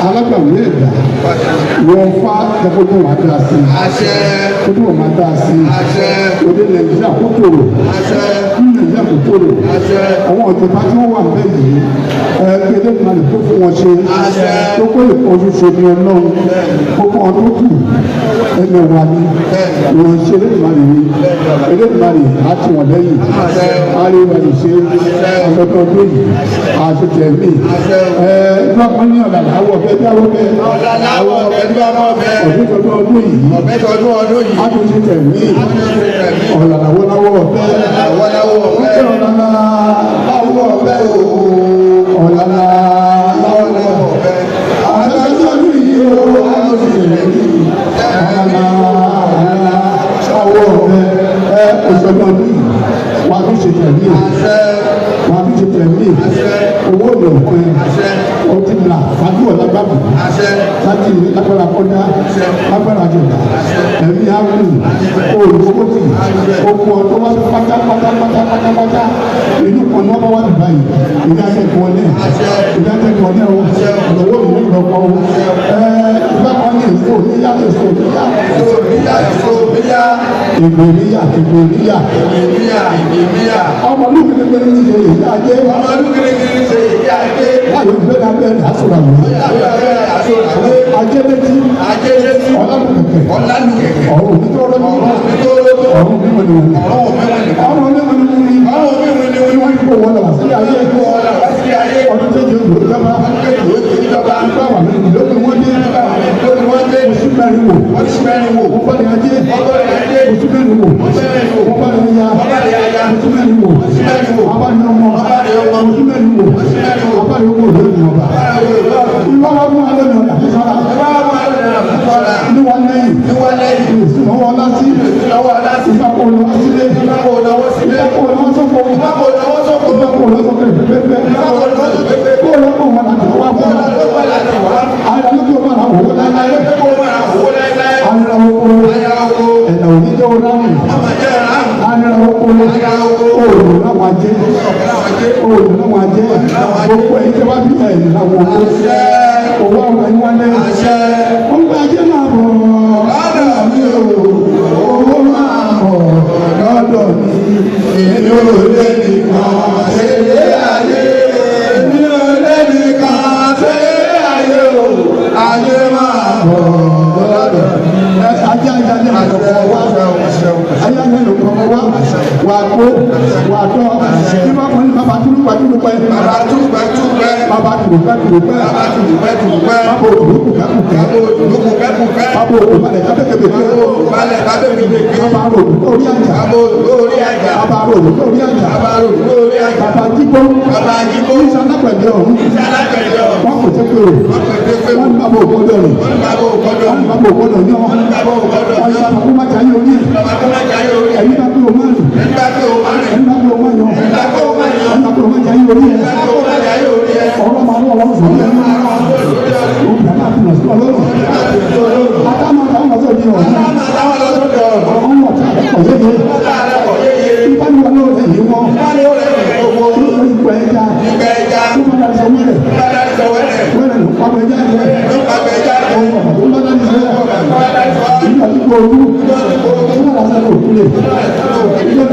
Alágbàwí ẹ̀dá wọ́n fa jẹ́kọ́jú wà dá sí Àṣẹ. Kójú wọ́n máa dá sí. Àṣẹ. Òde Nàìjíríà kó tòrò. Àṣẹ. Kí Nàìjíríà kó tòrò. Àṣẹ. Àwọn ìjọba tí wọ́n wà bẹ́ẹ̀ yìí, ẹ kéde kan lè kó fún wọn ṣe. Àṣẹ. Tó kó ìkọjú ṣe ní Ọlọ́run kókó ọdún kù ẹnu wa ni wọ́n ṣe Elédùmarè ni Elédùmarè á tì wọ́n lẹ́yìn. Àṣẹ. Àríwá lè ṣe ọdọọdún yìí àti tẹ̀mí ẹ ìgbà kan ní ọ̀là làwọ̀ bẹ́ẹ̀ bí àwọ̀ bẹ́ẹ̀. Ọ̀la láwọ̀ ọ̀bẹ tí wọ́n mọ̀ bẹ́ẹ̀. Ọdún tọdún ọdún yìí. Ọ̀bẹ tọdún ọdún yìí. A tún ṣe tẹ̀mí ọ̀là làwọ̀ láwọ̀ bẹ́ẹ̀. Làwọ̀ láwọ̀ ọ̀bẹ. Ọ̀là láwọ̀ bẹ́ẹ̀ o, ọ̀là láwọ̀ Láwọ̀ ọ̀bẹ. Àtọ́jú ọdún yìí o, a tún ṣe tẹ̀mí ọ̀là láwọ̀ bẹ́ẹ̀. Ẹ òṣèlú ọdún yìí wà á tún ṣe tẹ̀mí, Àṣẹ. wà á tún ṣe tẹ̀mí. Owó lè pín o ti là wájú ọ̀la gbàgbọ́. Àṣẹ. Láti lágbára kọjá lágbára jọ̀dá ẹ̀mí ágùn olùkókòtì okun ọdún wá pátá pátá pátá pátá pátá ìlú kan ní wọ́n bá wà ní báyìí ìdá akẹ́kọ̀ọ́ náà, ìdá akẹ́kọ̀ọ́ náà o, lọ́wọ́ mi ní lọ́kọ́ o. Ẹ ìgbà kan ní èso níyà, èso níyà. Èso níyà, èso níyà. Ègbè níyà, ègbè níyà. Èmi níyà, èmi níyà. Ọmọ olúkúlẹ̀ pẹ̀lú ní ṣe èyí ajé. Ọmọ olúkúlẹ̀ ṣe èyí ajé. Láyé ìgbẹ́ lábẹ́ ẹ̀ àsọ̀rọ̀ àwọn Láyé abẹ́rẹ́ àsọ̀rọ̀. Ajé létí. Ajé létí. Ọlọ́mùkẹ̀kẹ̀. Ọlálùkẹ̀kẹ̀. Ọ̀run mi tó rọ́bí. Ọ̀run mi tó rọ́bí. Ọ̀run mi wọ̀nyí wọ̀nyí. Ọ̀run mi wọ̀nyí. Ọ̀run mi wọ̀nyí wọ̀nyí. Ọ̀run mi wọ̀nyí wọ̀nyí. Wọ́n kó wọn lọ sí ayé. Kó wọn lọ wá sí ayé. Ọdún tó jẹ́ olùjọba. Ọdún tó jẹ́ olùjọba. Ìgbà wà lórí lórí wọ́n dé. Lórí wọ́n dé. Oṣù mẹ́rin wò. Oṣù mẹ́rin wò. Wọ́n bá ní ajé. Wọ́n bá ní ajé. Oṣù mẹ́rin wò. Oṣù mẹ́rin wò. Wọ́n bá ní aya. Wọ́n bá ní aya. Oṣù mẹ́rin wò. Oṣù mẹ́rin wò. Wọ́n bá ní ọmọ. Wọ́n bá ní ọmọ. Oṣù mẹ́rin wò. Oṣù mẹ́rin wò. Wọ́n bá ní owó ìlú ọba. Ìwà Ìwà wa mú alẹ́ mi ọ̀nà àfẹ́sára. mú alẹ́ nà fọ́ra. Ní wọn lẹ́yìn. Ní wọ́n lẹ́yìn. Ìsìnwó ọlá sí. Ìsìnwó ọlá sí. Ìgbà kó lọ sílé. Ìgbà kó lọ́wọ́ sílé. Ìgbà kó lọ sóko. Ìgbà kó lọ́wọ́ sóko. Ìgbà kó lọ sóko pẹ́pẹ́pẹ́. Ìgbà kó lọ́wọ́ sóko. Kó lọ kó wọn láti wá fún wa. Kó lọ kó láti wá. Àyà ló kó máa wò ó láyé. Ayé kó máa wò ó láéláé. Àyà oko. Ayá oko. Ẹ̀nà òní jẹ́ orámù. Ọmọ jẹ́ ráàmù. Àyà oko. Ayá oko. Òòlù láwọn ajé. Ọ̀gá ajé. Òòlù láwọn ajé. Gbogbo ẹ̀yin tí wọ́n bí ẹ̀yìn láwọn owó. Àṣẹ. Owó àwọn ẹ̀yin wálé. Àṣẹ. Wọ́n gba ajé máa bọ̀. Lọ́dọ̀ mi o. Owó máa bọ̀ lọ́dọ̀ mi. Èmi ò lè nìkan ṣe lé ayé. Èmi ò lè nìkan ṣe lé ayé o. Ayé máa bọ̀ lọ́dọ̀ mi. Ẹ ajé ajé ajé àkọ́kọ́ wá. Ayé ajé àkọ́kọ́ wá. Wà á kó. Wà á tọ́. Bí wọ́n kọ́ ní bàbá túlùpẹ̀ túlùpẹ̀. Bàbá túpẹ́ túpẹ́. Bàbá tùrùpẹ̀ tùrùpẹ̀. Bàbá túpẹ́ túpẹ́. Bàbá òdùrú kùkẹ́ kùkẹ́. Bàbá òdùrú kùkẹ́ kùkẹ́. Bàbá òdùbalẹ̀ kábẹ́kẹ́bẹ́kẹ́. Balẹ̀ kábẹ́kẹ́bẹ́kẹ́. Bàbá òdùrú orí àjà. Bàbá òdùrú orí àjà. Bàbá òdùrú orí àjà. Bàbá òdùrú orí àjà. Bàbá jígbó. Bàbá jígbó. Ìṣe alápẹ̀lẹ̀ ọ̀run. Iṣẹ́ alágbẹ̀dẹ ọ̀run. Wọ́n kò tẹ́ pé o. Wọ́n pè é pé Wọ́n ní bàbá ògbọ́dọ̀ rìn. wọ́n ní bàbá ògbọ́dọ̀. Wọ́n ní bàbá ògbọ́dọ̀ yán. Wọ́n ní bàbá ògbọ́dọ̀. Wọ́n ní bàbá kó má jayé orí ẹ̀. Bàbá kó má jayé orí ẹ̀. Ẹ̀yin bá pé o má rìn. Ẹni bá pé o má rìn. Ẹ̀yin bá pé o má yan. Ẹni bá pé o má yan. Ẹ̀yin bá pé o má jayé orí ẹ̀. Ẹni bá pé o má jayé orí ẹ̀. Ọ̀rọ̀ máa rán ọlọ́run sọ̀rọ̀ ẹ̀. Òun bàbá fi lọ sí ọlọ́run. Àtàwọn àtàwọn lọ sóde ọ̀run. Àtàwọn lọ sóde ọ̀run. Ọ̀run ọ̀tá ọ̀yẹ́yẹ. Ọ̀tá rẹ̀ kọ̀ yéye. Ìbániwọ̀ ló rẹ̀ yìí wọ́n. Báni ó rẹ̀ yìí gbogbo. Ìgbà ẹja. Ìgbà ẹja. Tó bá darí sọ wẹ́rẹ̀. Bá darí sọ wẹ́rẹ̀. Wẹ́rẹ̀ ló pa ẹja jẹ. Ló pa ẹja jẹ. Ọ̀rọ̀ tó bá darí sọ wẹ́rẹ̀. Bá darí sọ wẹ́rẹ̀. Ìgbà tó kọ ojú. Tó bá darí sọ òkúlẹ̀. Ìgbà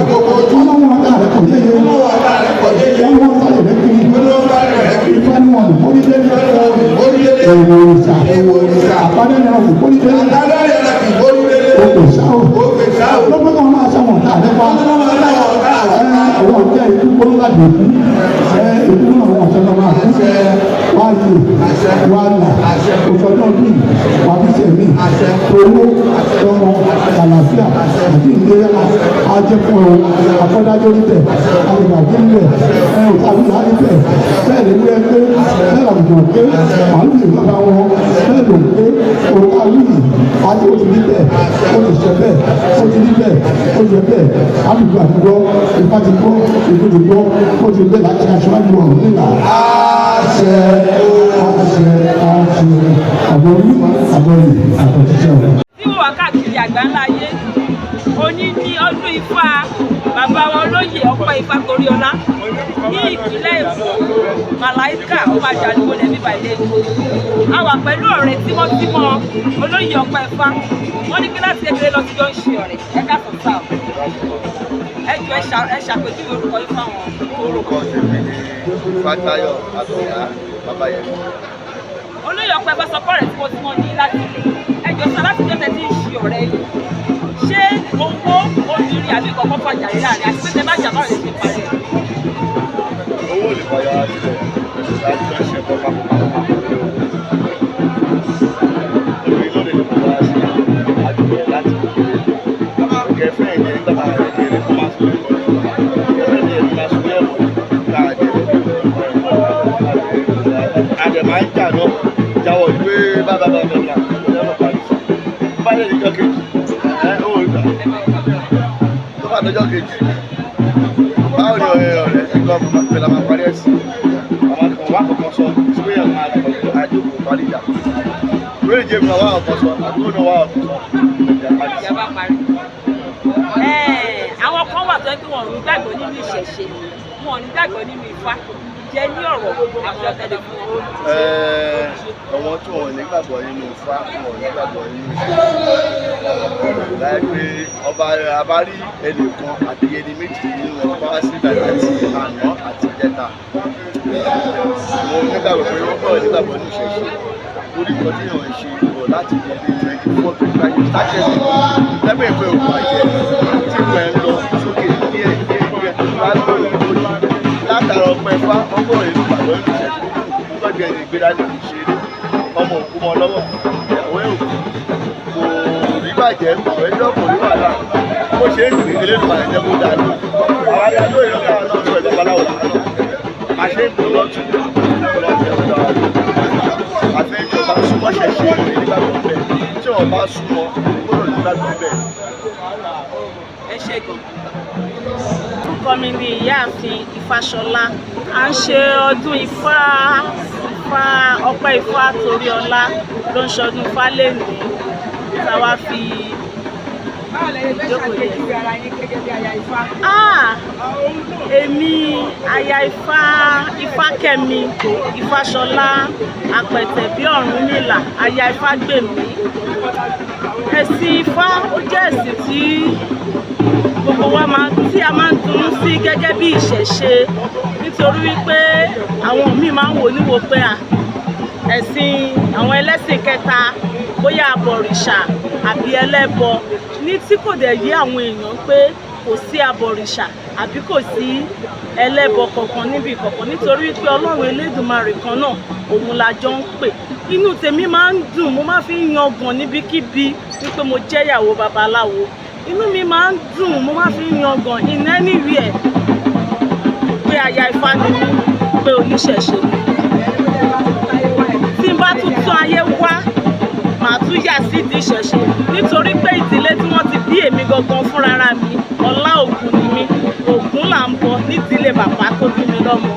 tó kọ ojú. Ọlọ́run ọ̀tá rẹ̀ kọ̀ yéye. Ọ̀tá rẹ̀ kọ̀ yéye. Wọ́n wọ́n sáré rẹ̀ kiri. Olóńgbà rẹ̀ kiri. Ìfaniwọ̀n kórìdé. Orílẹ̀-èdè. Èèwọ̀ òrìṣà. Èèwọ̀ òrìṣà. Àbádẹ́ni ọ̀hún kórìdé. Àtàlẹ́ rẹ̀ kì í orílẹ̀-èdè. Òkè sáwò. Òkè sáwò. Lọ́gbọ́n náà máa sáwọn ọ̀tá rẹ̀ pa. Wọ́n máa sáwọn ọ̀tá rẹ̀ pa. Àwọn ọ̀tá ikú kó ńlá dòkú. Ẹ ikú náà wọ́n ọ̀tá náà máa kú. Wá yè. Wá là. Òṣòdì ọdún yìí. Wà fi sẹ̀mí. Owó tọmọ àlàáfíà àti ìlera ajẹ́ fún ọ. Akọ́dájọ́ níbẹ̀. Àgbàgbé níbẹ̀. Ẹ ò tàbí láti bẹ̀. Bẹ́ẹ̀ ni wúrẹ́ pé bẹ́ẹ̀ làbùkù pé màálù lè bá wọn. Bẹ́ẹ̀ ló ń pé Ó ti rí bẹ́ẹ̀, ó ti ṣe bẹ́ẹ̀, ó ti rí bẹ́ẹ̀, ó ti ṣe bẹ́ẹ̀. Àdúgbò àdúgbò, Ifá ti gbọ́, ìlú ti gbọ́, ó ti bẹ́ẹ̀ láti aṣáájú ọ̀run nílà. Àṣẹ, àṣẹ, àṣẹ, àbọ̀rú, àbọ̀rì, àbọ̀ṣiṣẹ́ ọ̀run. Tí wọ́n wà káàkiri àgbáńlá ayé, òní ní ọdún Ifá bàbá wa, olóyè Ọpẹ́ Ifátoríọlá, ní ìpínlẹ̀ Èkó. Màláìkà ó máa jàdúgbò lẹ́bí bàjẹ́. A wà pẹ̀lú ọ̀rẹ́ tímọ́tímọ́ olóyè Ọpẹ́ Ifá. Wọ́n ní pé láti kékeré lọ sí jọ ń ṣe ọ̀rẹ́. Ẹ káàsán sáà o. Ẹ jọ, ẹ ṣàpèjúwe orúkọ yín fáwọn. Orúkọ tèmi ni Fatayo Àtọ̀yà Babayẹmí. Olóyè Ọpẹ́ Ifá sọ pé ọ̀rẹ́ tímọ́tímọ́ ní láti ilẹ̀. Ẹ jọ sọ, láti jọ́ tẹ́ tí ń ṣe ọ̀rẹ́ yìí, ṣé owó, obìnrin àbí ìkọ̀kọ̀ fàjà rí láàrin? Àti pé tẹ bá jà, báwo lè ṣe parí ẹ̀? Owó ò lè fàyà wá sílẹ̀ láti lọ ṣe ẹ̀kọ́ papọ̀ papọ̀ lórí owó. Obìnrin ló lè fàyà wá sílẹ̀ àdúgbò láti kékeré. Girlfriend yẹn, nígbà tá a kékeré, kó máa sọ ẹ̀kọ́. Girlfriend yẹn máa sọ ẹ̀kọ́ tá a jẹ. A dẹ̀ máa ń jà náà, jáwọ́ ìwé bá bá bá bá bá bá parí sí. Bá dẹ̀ níjọ́ kejì, ẹ̀ ó gbà. Tó bá dọjọ́ kejì, báwo ni ọ̀rẹ́ ọ̀rẹ́ ṣe gbọ́ pé la máa parí ẹ̀ sí? Àwọn kan wá kankan sọ tí wọ́n yẹ máa àjókòó parí ìjà. Lórí ìjẹ́ mi náà wá ọ̀kan sọ, àbúrò náà wá ọ̀kan sọ, ìjà parí sí. Ìjà bá parí. Àwọn kan wà tó yẹ kí wọn ò ní gbàgbọ́ nínú ìṣẹ̀ṣe, wọn ò ní gbàgbọ́ nínú Ifá. Jẹ́ ní ọ̀rọ̀ àfihàn tẹ́lẹ̀ fún wọn. Àwọn tí wọn ò ní gbàgbọ́ nínú Ifá, wọn ò ní gbàgbọ́ nínú ìṣẹ̀ṣe. Láì pé ọba abárí ẹnìkan àbí ẹni méjì nínú wọn bá wá sí ìgbà àti àná àti ìjẹta. Mo nígbàgbọ́ pé wọ́n gbọ́dọ̀ nígbàgbọ́ nínú ìṣẹ̀ṣe. Lórí nǹkan tí èèyàn ń ṣe bọ̀ láti di bí 24, 25 years, 30 years ago. Lẹ́gbẹ̀ẹ́ ìpè òkú àjẹ́ tí ìpè ń lọ sókè díẹ̀ díẹ̀ díẹ̀ wá lórí lórí. Látara ọpẹ́ Ifá, wọ́n gbọ́dọ̀ nígbàgbọ́ nínú ìṣẹ̀ṣe. Tọ́jú ẹni ìgbéra ní ìṣeré, ọmọ òkú mọ lọ́wọ́, ìyàwó ẹ̀ òkú. Kò rí bàjẹ́, kò ẹjọ́, kò rí wàhálà. Bó ṣe ń gbé Elédùmarè jẹ́ kó dáa lọ. Àwọn ajá lóye lọ́kàn náà sọ ìbabaláwo làwọn náà. A ṣe ń gbó lọ́tún lọ́tún ẹ̀kọ́ dára lọ. Àfẹ́ tí o bá súnmọ́ ṣẹ̀ṣẹ̀ rẹ̀ nígbàgbọ́ bẹ́ẹ̀. Tí o bá súnmọ́, gbọ́dọ̀ nígbàgbọ́ bẹ́ẹ̀. Ẹ ṣe gan. Orúkọ mi ni Ìyáàfin Ifáṣọlá. À ń ṣe ọdún Ifá. Ifá Ọpẹ́ Ifá Toríọlá ló ń ṣọdún Ifá lẹ́nìí táwa fi Báwo lẹ ṣe fẹ́ Jókòó yẹn. ṣàpèjúwe ara yín gẹ́gẹ́ bí aya Ifá? Ah, èmi aya Ifá, Ifákẹ́mi Ifáṣọlá Apẹ̀tẹ̀ bí Ọ̀rúnmìlà, aya Ifá gbèmí. Ẹ̀sìn Ifá, ó jẹ́ ẹ̀sìn tí gbogbo wa máa tí a máa ń dunnú sí gẹ́gẹ́ bí ìṣẹ̀ṣe, nítorí wípé àwọn míì máa ń wò níwò pé à ẹ̀sìn àwọn ẹlẹ́sìn kẹta, bóyá abọ̀rìṣà àbí ẹlẹ́bọ ní, tí kò dẹ̀ yé àwọn èèyàn pé kò sí abọ̀rìṣà àbí kò sí ẹlẹ́bọ kankan níbi kankan, nítorí wípé Ọlọ́run Elédùmarè kan náà òun la jọ ń pè. Inú tèmi máa ń dùn, mo máa fi ń yangàn níbikíbi wípé mo jẹ́ ìyàwó babaláwo. Inú mi máa ń dùn, mo máa fi ń yangàn in anywhere pé aya Ifá ni mí, pé oníṣẹ̀ṣe ni mí. Tí n bá tún tún ayé wá, màá tún yà sídìí ìṣẹ̀ṣe, nítorí pé ìdílé tí wọ́n ti bí èmi gangan fúnra mi, ọlá Ògún ni mí. Ògún là ń bọ nídìílé bàbá tó bí mi lọ́mọ.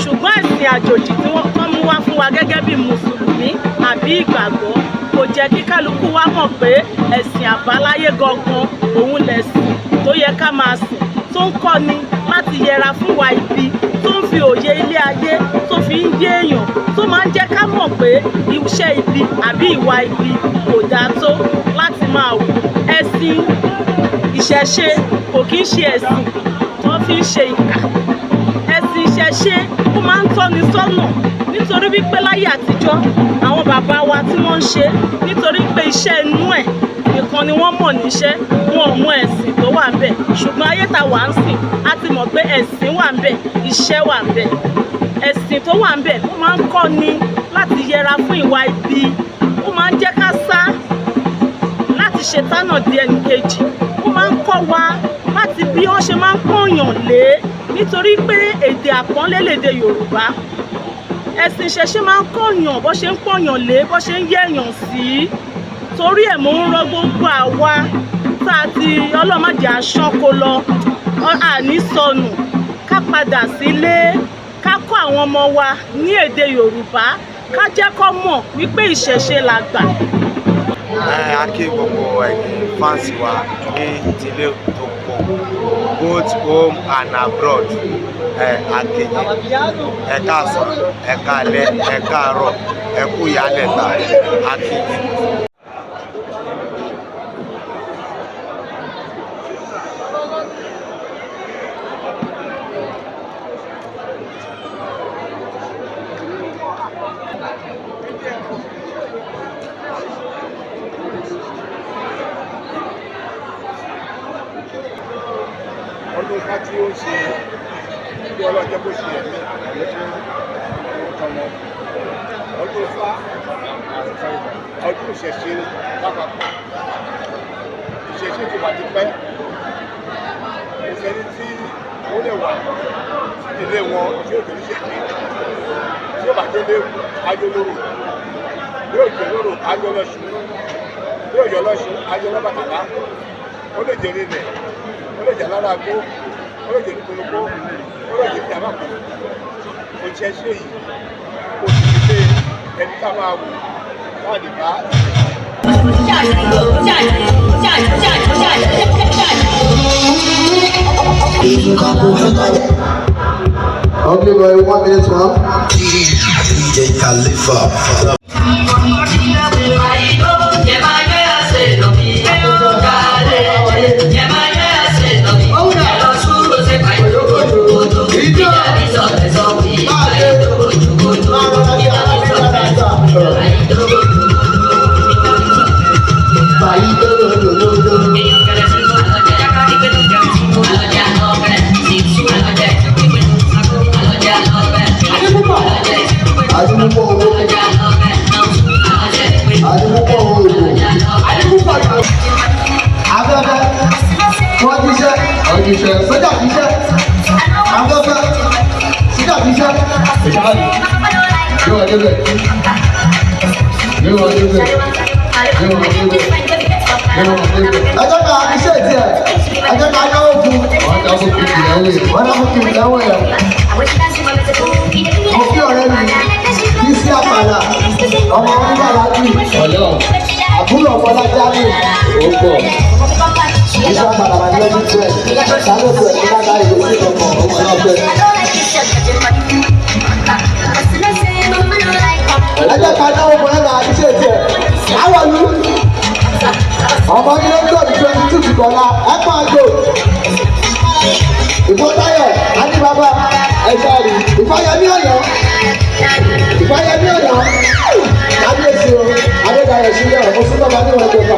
Ṣùgbọ́n ẹ̀sìn àjòjì tí wọ́n kọ́ mú wá fún wa gẹ́gẹ́ bí mùsùlùmí àbí ìgbàgbọ́ kò jẹ́ kí kálukú wa mọ̀ pé ẹ̀sìn àbáláyé gangan òun lẹ̀sìn tó yẹ ká máa sìn, tó ń kọ́ni láti yẹra fún wa ibi, tó ń fi òye ilé ayé tó fi ń yé èèyàn, tó máa ń jẹ́ ká mọ̀ pé iṣẹ́ ibi àbí ìwà ibi kò dáa tó láti máa wù. Ẹ̀sìn ìṣẹ̀ṣe kò kí ń ṣe ẹ̀sìn tó fi ń ṣe ìkà. Ẹ̀sìn ìṣẹ̀ṣe, ó máa ń tọ́ni sọ́nà, nítorí wípé láyé àtijọ́, àwọn bàbá wa tí wọ́n ń ṣe, nítorí pé iṣẹ́ inú ẹ̀ nìkan ni wọ́n mọ̀ níṣẹ́, wọn ò mọ ẹ̀sìn tó wà ńbẹ̀. Ṣùgbọ́n ayé ta wà ń sìn, a ti mọ̀ pé ẹ̀sìn wà ńbẹ̀, iṣẹ́ wà ńbẹ̀. Ẹ̀sìn tó wà ńbẹ̀, ó máa ń kọ́ ni láti yẹra fún ìwà ibi, ó máa ń jẹ́ ká sá láti ṣe tánà di ẹnì kejì, ó máa ń kọ́ wa láti bí wọ́n ṣe máa ń pọ̀nyàn lé, nítorí pé èdè àpọ́nlé lèdè Yorùbá. Ẹ̀sìn ìṣẹ̀ṣe máa ń kọ́yàn bó ṣe ń pọ̀nyàn lé, bó ṣe ń yẹ̀yàn sí. Torí ẹ̀ mò ń rọ gbogbo àwa tá a ti ọlọ́mọdé aṣọ́kó lọ, àní sọnù, ká padà sílé, ká kọ́ àwọn ọmọ wa ní èdè Yorùbá, ká jẹ́ kó mọ̀ wípé ìṣẹ̀ṣe làgbà. Ẹ a kí gbogbo ẹ̀yin fans wa ní tilé tó kọ, both home and abroad. Ẹ a kí yín, ẹ káàsán, ẹ káalẹ́, ẹ káàárọ̀, ẹ kú ìyálẹ̀ta, a kí yín. Ọdún Ifá tí ó ń ṣe bí ọlọ́jẹ́ kó ṣe ẹ̀mí fún ọmọ ọdún Ifá, ọdún ìṣẹ̀ṣe lápapọ̀. Ìṣẹ̀ṣe ti wà tipẹ́. Kò sẹ́ni tí ó lè wà ilé wọn tí ò tó ní ṣẹ̀ṣe. Tí ó bá tó léwu ayé lóró, yóò jẹ lóró ayé ọlọ́ṣun, yóò yọ ọlọ́ṣun ayé ọlọ́bàtàlá. Ó lè jẹ nílẹ̀, ó lè jẹ lára agbó, ó lè jẹ ní kolokó, ó lè jẹ ní àbàkù. Òṣìṣẹ́ yìí kò sì ní pé ẹni tá a máa wò láti bá. 下一个，下一个，下一个，下一个，下一个，下一个。 Ugly boy, 1 minute one. DJ Khalifa. Adúpọ̀ owó. Adúpọ̀ owó ìbò. Afẹ́fẹ́. Wọ́n jíṣẹ́. Wọ́n jíṣẹ́. Sójà jíṣẹ́. Afẹ́fẹ́. Sójà jíṣẹ́. Yóò wá débẹ̀. Yóò wá débẹ̀. Yóò wá débẹ̀. Yóò wá débẹ̀. Ẹ jẹ́ ká iṣẹ́ tiẹ̀. Ẹ jẹ́ ká náwó fún. Wọ́n dábò kìkì lẹ́wọ̀ yẹn. Wọ́n náwó kìkì lẹ́wọ̀ yẹn. Mo kí ọ̀rẹ́ mi Bísí Àpàlà, ọmọ oníbàárà jù, Ọ̀lọ́ àbúrò Ọ̀fọlájá mi. ó pọ̀. Bísí Àpàlà wà ní ọdún 12. Sáré òkú ẹ̀ nígbà tá ìlú sí ọkọ̀ ọmọ náà bẹ̀. Ẹ jẹ́ ká náwó fún ẹ̀ka iṣẹ́ tiẹ̀. Àwọ̀lú. Ọmọ yìí ló ń gbọ́ ní 22 ti kọ̀ọ̀la. Ẹ kọ́ àgbo. Ìfọ́táyọ̀, Adébábá, Ẹ ṣáàrì. Ìfáyẹmí Ọ̀yọ́. Ìfáyẹmí Ọ̀yọ́. Kábíyèsí o, Adédayọ̀ sílẹ̀, mo sún bàbá níwọ̀n ìjọba.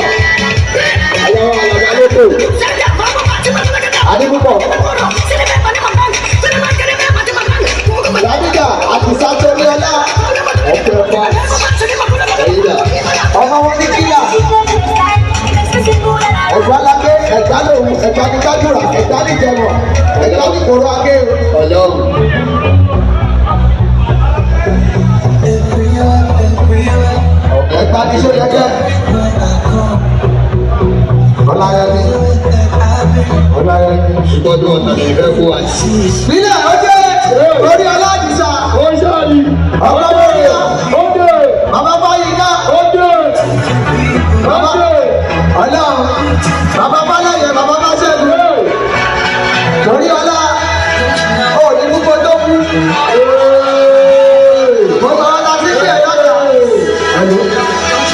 Àyàwó àlàbà lóko. Adébúkọ̀. Ládìgà Àdìsá Toríọlá. Ọ̀pẹ̀ ọ̀pá. Ẹ̀yìnlá. Ọmọ wọn ní kílà. Ẹ̀gbá lágbé, ẹ̀gbá lòun, ẹ̀gbá ní kájúrà, ẹ̀gbá ní jẹmọ̀, ẹ̀gbá ní kòró agé. Ọ̀lọ́. Ẹ̀gbá ní sóyẹ́kẹ́. Ọláyẹmí. Ọláyẹmí. Ìgbọ́dọ̀ ọ̀tà lè fẹ́ kó wa sí. Nílẹ̀ ó jẹ́ orí ọlọ́dìsá. Ó ṣáàrì. Ọmọ bóyá. Ó dé. Bàbá Fáyínká. Ó dé. Bàbá Ọlọ́run. Bàbá Fáláyẹ, bàbá Fáṣẹ́gun. Torí ọlá, ó ní púpọ̀ tó kú. Gbogbo àwọn ta ti ń pè é lọ́jà.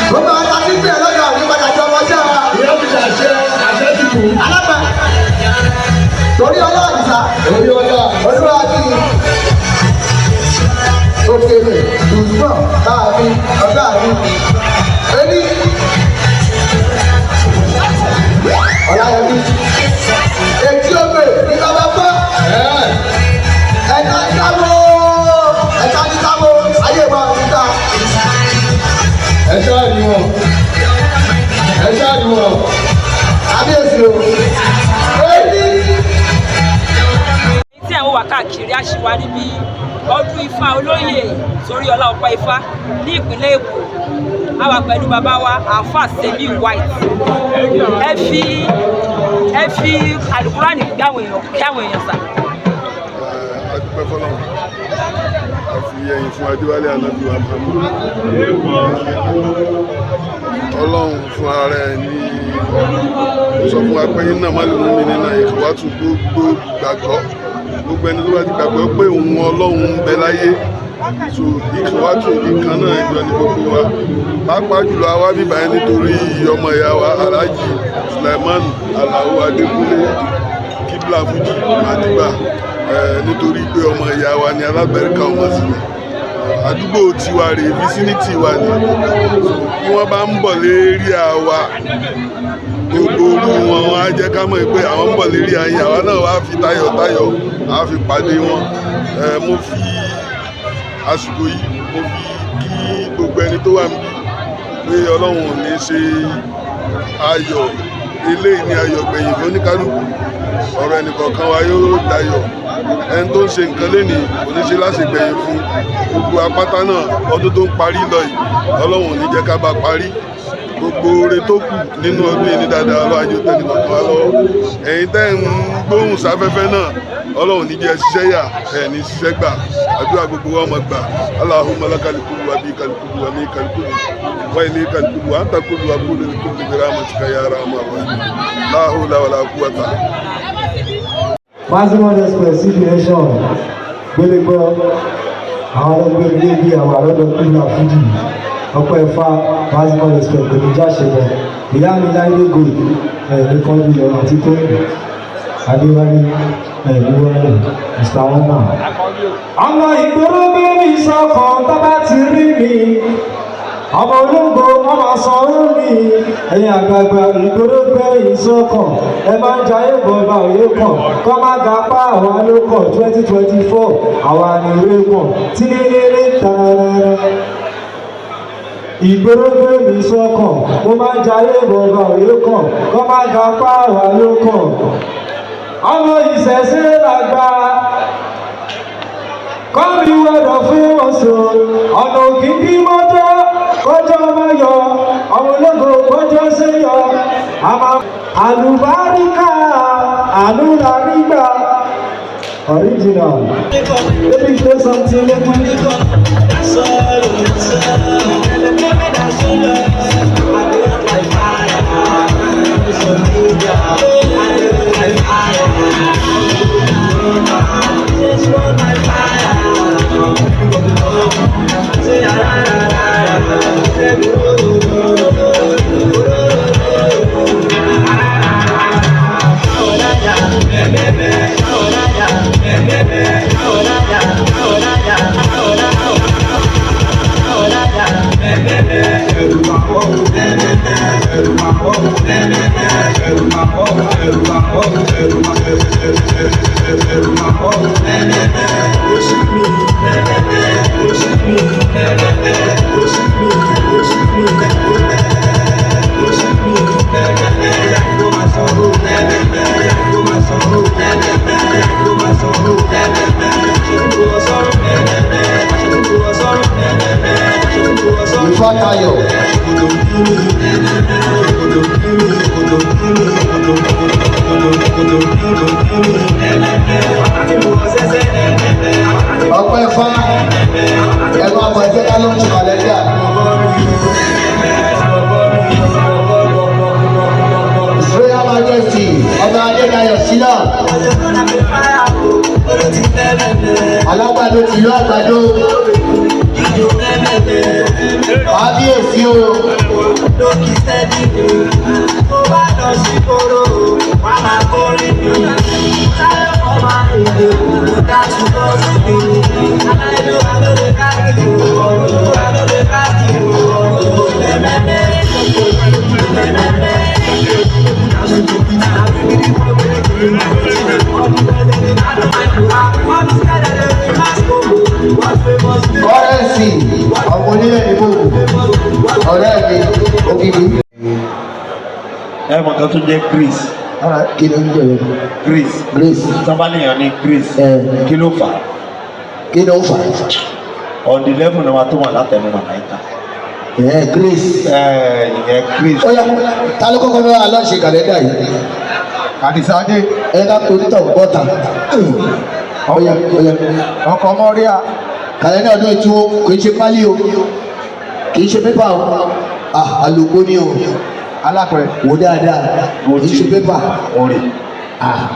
Gbogbo àwọn ta ti ń pè é lọ́jà ní padà jọ ọmọ sí ara. Ìyá mi ṣàṣẹ àṣẹ ti kù. Alápẹ̀. Torí ọlá àdìsá. Orí ọlá. Olúwa kí òkèlè dùnúmọ̀ báàmí ọ̀gá mi. Ení ọ̀làyẹmí etí omi ní bàbá fọ́ ẹ̀ka níkàwó, ẹ̀ka níkàwó ayé wa níta. Ẹ ṣáàrì wọn. Ẹ ṣáàrì wọn. Kábíyèsí o. Ení. Tí ẹ̀ ń wà káàkiri àṣìwá níbi ọdún Ifá olóyè Toríọlá Ọpẹ́ Ifá ní ìpínlẹ̀ Èkó. A wà pẹ̀lú bàbá wa, Àáfà Semi White. Ẹ fi àlùkùránì kí àwọn èèyàn, kí àwọn èèyàn sà. Adúpẹ́ fọlọ́run, a fi ẹ̀yìn fún Adéwálé Anábì wa Muhammad. Ọlọ́run fún ara ẹ̀ ní ó sọ fún wa pé iná má lè mú mi nínú ìwà tún gbogbo gbàgbọ́, gbogbo ẹni tó bá ti gbàgbọ́ pé òun Ọlọ́run ń bẹ láyé. So ìkọwátù ìkan náà ìjọ ní gbogbo wa, pàápàá jùlọ àwa bíbá yẹn nítorí ọmọ ìyá wa, Alhaji Sulaiman Alao Adékúnlé, Kíblà Fuji Madiba, nítorí pé ọmọ ìyá wa ni, alábẹ́ríkà ọmọ sí ni, àdúgbò tiwa rèé, vicinity wa ni. So bí wọ́n bá ń bọ̀ lérí àwa, gbogbo orú wọn, wọn á jẹ́ ká mọ̀ pé àwọn ń bọ̀ lérí ayé àwa náà, wá fi tayọ̀tayọ̀ á fi pàdé wọn. Mo fi àsìkò yìí, mo fi kí gbogbo ẹni tó wà níbí pé Ọlọ́run ò ní ṣe ayọ̀ eléyìí ní ayọ̀ gbẹ̀yìn fún oníkálukú. Ọ̀rọ̀ ẹnìkọ̀ọ̀kan wa yóò dayọ̀. Ẹni tó ń ṣe nǹkan lénìí kò ní ṣe láṣegbẹ̀yìn fún gbogbo apáta náà. Ọdún tó ń parí lọ yìí, Ọlọ́run ò ní jẹ́ ká bá parí. Gbogbo oore tó kù nínú ọdún yìí ní dáadáa, Ọlọ́run ajé tẹ́lẹ̀ kọ̀ọ̀kan wa lọ́wọ́. Ẹ̀yin tẹ́ ń gbóhùn sáfẹ́fẹ́ náà, Ọlọ́run ní jẹ́ ṣiṣẹ́ yà ẹ̀ ní ṣiṣẹ́ gbà. Àdúrà gbogbo wa máa gbà. Allahumma lakal kullu wa bikal kullu wa minkal kullu wa ilaykal kullu wa anta kullu wa kullu kullu bi rahmatika ya arhamar rahimin. La hawla wala quwwata. Maximum Express CBN gbélégbọ́ àwọn ọlọ́gbẹ́ ilé bí àwọn àlọ́dọ̀ Kíblà Fuji ọpẹ́ ẹ̀fà. Maximum Express pẹ̀lú jáṣe lọ. Ìyá mi láìdé gold ẹ̀ ní kọ́ńdú lọ àti tóyìn Adéwálé ẹ̀ ní wọ́n Mr. Wọ́nà. Ọmọ ìgboro bí mi sọkàn tó bá ti rí mi, ọmọ ológo ọmọ sanwó mi. Ẹ̀yin àgbààgbà ìgboro gbé ìsọkàn, ẹ máa ń jayé bọ̀ọ̀bà òye kàn kọ́ má ga pa àwa ló kàn. 2024, àwa ni ìwé kàn tí nílé tààrà. Ìgboro gbé mi sọ́kàn, mo máa ń jayé bọ̀ọ̀bà òye kàn kọ́ má ga pa àwa ló kàn. Ọmọ ìṣẹ̀ṣe làgbà kọ́mi wọ̀dọ̀ fún oṣù ọ̀nà òkè bí mọ́jọ́ kọjọ́ máa yọ, ọmọ ológo kọjọ́ ṣe yọ àmà àlùbáríkà àlùlárígbà original. Baby, say something, make we link up. Ifátayọ̀. Ọpẹ́ fá ẹ máa mọ ẹgbẹ́ ká ló ń ṣe kàlẹ́ndà. His Royal Majesty Ọba Adédayọ̀ Sílà Alágbàdo tìlú Àgbàdo, kábíyèsí o. Kọ́rẹ́ǹsì ọmọ onílẹ̀ ní bòbò, ọ̀rẹ́ mi ògidì. Ẹ mọ̀ kan tó jẹ́ Grace? Kí ló ń jẹ yẹn? Grace. Grace. Sábàlìyàn ní Grace, kí ló fà á? Kí ló fà á? On the level náà wà tó wà látẹnu màláìka. Ẹ Grace. Ẹ ìyẹn Grace. Ó yá, ta ló kọ́kọ́ fẹ́ wá launch kàlẹ́ndà yìí? Àdìsá dé. Ẹ ká torí tọ̀ bọ́ta. Ó yá, ó yá. Ọkọ̀ Mọ́ríà. Kàlẹ́ndà ọdún ètò kì í ṣe pálí o, kì í ṣe pépà o, ah, àlùkò ni o. Alápẹ̀rẹ̀. Wò dáadáa, kì í ṣe pépà.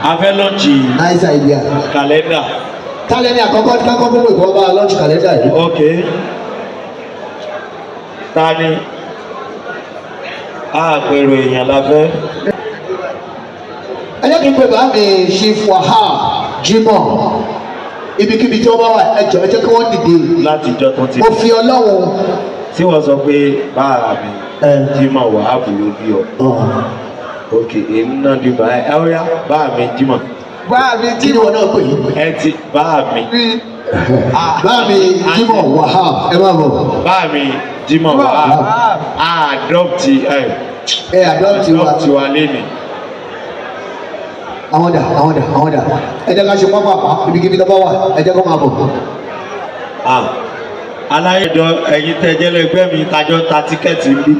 A fẹ́ launch Nice idea. kàlẹ́ndà. Tálẹ́ ní àkọ́kọ́ kákọ́ fún ìfowó bá launch kàlẹ́ndà yìí. Ok, ta ni àpèrò èèyàn la fẹ́. Ẹ jẹ́ kí n pè bá mi Chief Wahab Jimoh, ibikíbi tí wọ́n bá wà, ẹ jọ̀ọ́, ẹ jẹ́ kí wọ́n dìde. Láti ìjọ tó ti. Mo fi Ọlọ́run. Tí wọ́n sọ pé báà mi Jimoh Wahab ló bí ọ. Ok, èmi náà di báyìí, ẹ ó yá, báà mi Jimoh. Báà mi Kí ni wọn náà pè é? Ẹ ti báà mi. Báà mi Jimoh Wahab, ẹ má bọ̀. Báà mi Jimoh Wahab adopt ẹ. Ẹ adopt wa. Adopt wa lẹ́nu. Àwọn dà, àwọn dà, àwọn dà? Ẹ jẹ́ ká ṣe pápá ibikíbi tó bá wà, ẹ jẹ́ kó máa bọ̀. Aláyẹ̀dọ̀, ẹ̀yin tẹ́jẹ́lẹ́gbẹ́ mi tajọ́ ta ticket ń bí,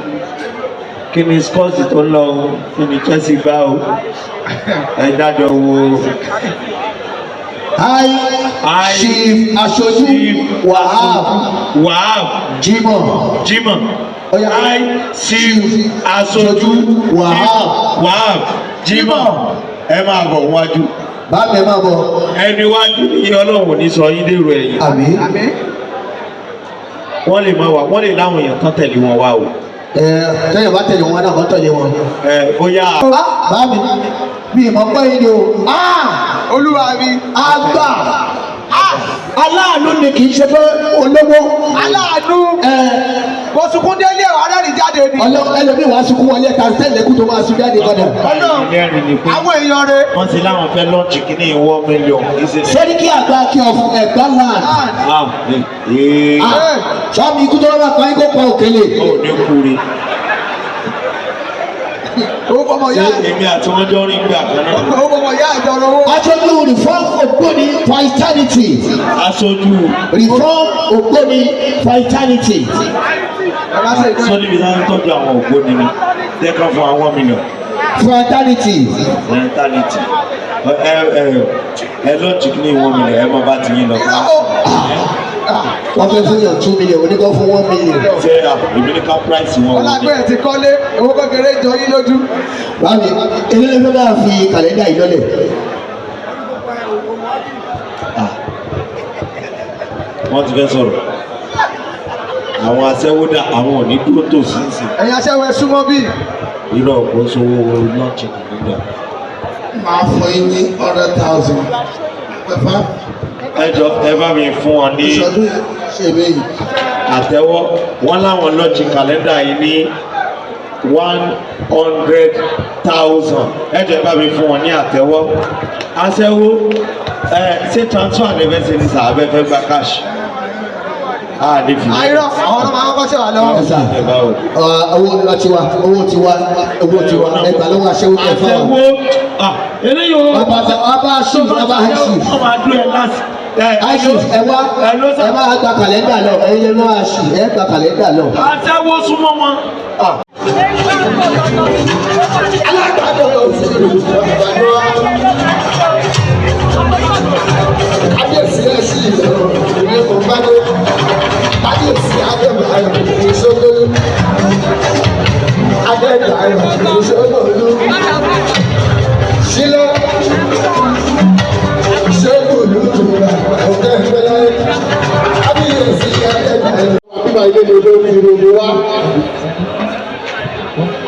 kí ni scores tó ń lọ o? Kí ni Chelsea gbá o? Ẹ dájọ́ wo. Hi, Chief Aṣojú Wahab. Wahab. Jimoh. Jimoh. Hi, Chief Aṣojú Wahab. Wahab Jimoh, ẹ máa bọ̀ wájú. Báàmì, ẹ máa bọ̀. Ẹni wájú ní Ọlọ́run ní sọ yín dèrò ẹ̀yìn. Àmín. Wọ́n lè máa wà, wọ́n lè láwọn èèyàn tán tẹ̀lé wọn wá o. Ẹ tẹ́yìn bá tẹ̀lé wọn náà, kọ́ tẹ̀lé wọn. Ẹ bóyá. Báàmì, mi ìmọ̀ pé yín ni o. Olúwa mi. Àgbà aláàánú ni, kì í ṣe pé olówó. Aláàánú. Kò sunkún délé ọ̀, arẹ́rìn jáde ni. Ẹlòmíì wàá sunkún wọlé ta tẹ́lẹ̀ kú tó máa sun jáde padà. Ìlẹ́rìn ni pé àwọn èèyàn rẹ̀. Wọ́n ti láwọn fẹ́ launch kínní 1 million. Sẹ́ríkì àgbà kí ọ Ẹ̀gbá land. Sọ́mi ikú tó bá pa yín kó pa òkèlè. Ó ní kúre. Ó fọmọ Ṣé yá. èmi àti wọn jọ rí gbà kan náà? Ó fọmọ yá àjọ owó. Aṣojú Reform Ògbóni for Eternity. Aṣojú. Reform Ògbóni for Eternity. Sọ́ni bí wọ́n ń tọ́jú àwọn ògbóni ni jẹ́ ká fún wa 1 million. For eternity. For eternity. Ẹ ẹ ẹ launch kínní 1 million, ẹ má bá ti yín lọ. Wọ́n fẹ́ fún yàn 2 million, oníkọ́ fún 1 million. Ṣé èmi ní ká price wọn wò ní. Ọlágbé ẹ̀ ti kọ́lé, owó kékeré jọ yín lójú. Báwo eléyìí fẹ́ bá fi kàlẹ́ndà yìí lọ́lẹ̀? Wọ́n ti fẹ́ sọ̀rọ̀. Àwọn aṣẹ́wó dà, àwọn ò ní dúró tòsí sí. Ẹ̀yin aṣẹ́wó, ẹ súnmọ́ bí. Irọ́, kò sówó launch kàlẹ́ndà. Máa fún yín ní 100,000 pẹ̀fà. Ẹ jọ, ẹ bá mi fún ọ ní Ìṣọdún ṣe méyì. àtẹ́wọ́. Wọ́n láwọn launch kàlẹ́ndà yìí ní 100,000. Ẹ jọ, ẹ bá mi fún wọn ní àtẹ́wọ́. Aṣẹ́wó, ẹ ṣé transfer ní fẹ́ ṣe ní sàbẹ̀ fẹ́ gba cash? A ní fi. Àìrọ̀, àwọn ọlọ́mọ akọ́kọ́ ṣe wà lọ́wọ́. Ẹ bá wò. Owó tiwa, owó tiwa, owó tiwa, ẹgbàá lọ́wọ́ aṣẹ́wó kẹfà. Àtẹ́wọ́, eléyìí o. Ọba ọba chief, ọba high chief. Ọmọ adúlọ ẹ láti. High chief, ẹ wá, ẹ máa gba kàlẹ́ndà lọ, ẹ̀yin lè máa ṣì ẹ gba kàlẹ́ndà lọ. Aṣẹ́wó, súnmọ́ wọn. Alágbàdo òṣèlú àgbàdo kábíyèsí ẹ̀ sí ìlú kò gbádé, kábíyèsí adébáyọ̀ ìṣòlólú, adébáyọ̀ ìṣòlólú sílẹ̀ ṣékùlù tura ọ̀gá ìpẹ́lẹ́ kábíyèsí adébáyọ̀. Bíbá ilé ni olórí ìròyìn wa,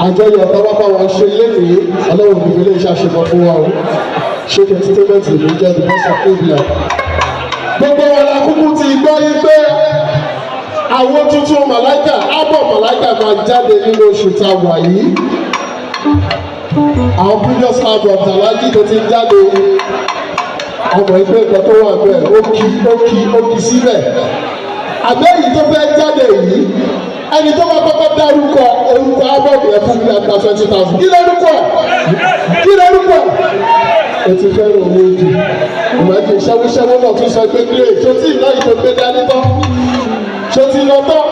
àjọyọ̀ tọ́wọ́ bá wa ṣe lénìí, Ọlọ́run ní ilé iṣẹ́ àṣepọ̀ fún wa o. Ṣé entertainment ló jẹ́ the best of India. Gbogbo wa la kúkú ti gbọ́ yí pé àwọn tuntun Màláìkà, album Màláìkà máa jáde nínú oṣù tá a wà yìí. Àwọn previous album tàlájì tó ti jáde, ọmọ ẹgbẹ́ nǹkan tó wà bẹ́ẹ̀, ó kí ó kí ó kí síbẹ̀. Àbẹ́yìí tó fẹ́ jáde yìí, ẹni tó bá kọ́kọ́ dárúkọ orúkọ album yẹn fún mi, àgbà 20,000. Kí lórúkọ? Kí lórúkọ? O ti fẹ́ràn owó jù. Ìwádìí ṣẹ́wóṣẹ́wó náà tún sọ pé kílè tó tí ìná yìí tó gbé dání tán, tó ti lọ tán.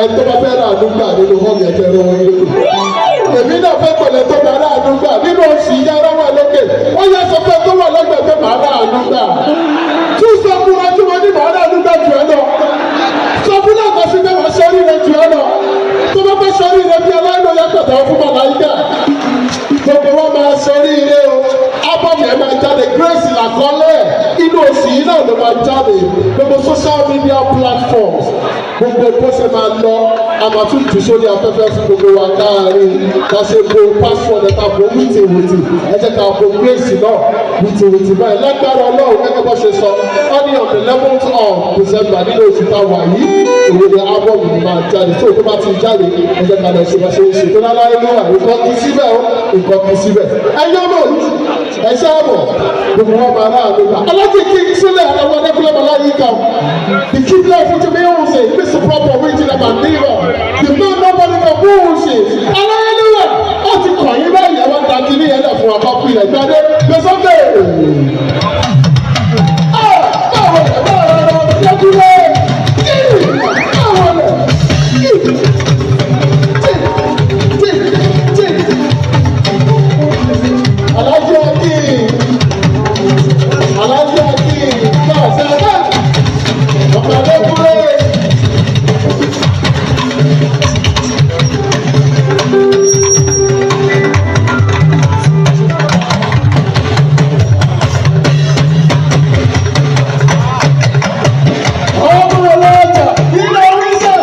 Ẹni tó bá fẹ́ rà àdúgbà nínú hall yẹn kẹ́ rọwọ́ yín lókè. Èmi náà fẹ́ pẹ̀lẹ́ tó bá rà àdúgbà nínú oṣù yìí rọwọ́ ẹ lókè. Ó yẹ sọ pé tó wà lẹ́gbẹ̀ẹ́ pé màá rà àdúgbà. Tún sọ fún wa tí wọ́n ní màá rà àdúgbà jù ẹ lọ. Sọ fún náà kọ sí pé màá ṣe oríire jù ẹ lọ. Tó bá fẹ́ ṣe oríire bí aláìlú yẹn pẹ̀tẹ́ fún màláíkà. Gbogbo wa máa ṣe oríire o. Album yẹn máa jáde, Grace làkọ́lé ẹ̀. Inú oṣù yìí náà ló máa jáde. Gbogbo social media platforms, gbogbo bó ṣe máa lọ, a máa tún jù sórí afẹ́fẹ́ fún gbogbo wa káàárín. Ká ṣe bo password ẹ̀ ká bo wìtìwìtì. Ẹ jẹ́ ká bo Grace náà wìtìwìtì báyìí. Lágbára Ọlọ́run gẹ́gẹ́ bó ṣe sọ, wọ́n ní on the 11th of December nínú oṣù tá a wà yìí, òun ni album yìí máa jáde. Tó tó bá ti jáde, ẹ jẹ́ ká lọ ṣe bá ṣe ń ṣe. Tó láláyé ló wà, nǹkan kí síbẹ̀ o, nǹkan kí síbẹ̀. Ẹ yọ́ mọ̀ ẹ ṣáàbọ̀, gbogbo wọn máa rà àdúgbà. Alájí kí sílẹ̀ àwọn ọdẹ́kùnrin ọmọláyé kan. The kingdom of Fuji music, Mr. Proper original man neighbor. The man nobody can bullshit. Hallelujah! Ó ti kàn yín báyìí, ẹ wá ta kí ní ẹ̀dá fún wa kọ́ fún ilẹ̀ gbadé. Gbèsòkè! Báwo lẹ̀ báwo lẹ̀ lọ́kùnrin? Báwo lẹ̀? Tí tí tí. Alájí Akin, Alájí Akin, náà sẹ́lẹ̀, ọ̀pọ̀ ẹ̀dẹ́kúrẹ́. Ọmọ ọlọ́jà, kí ló rí sẹ́?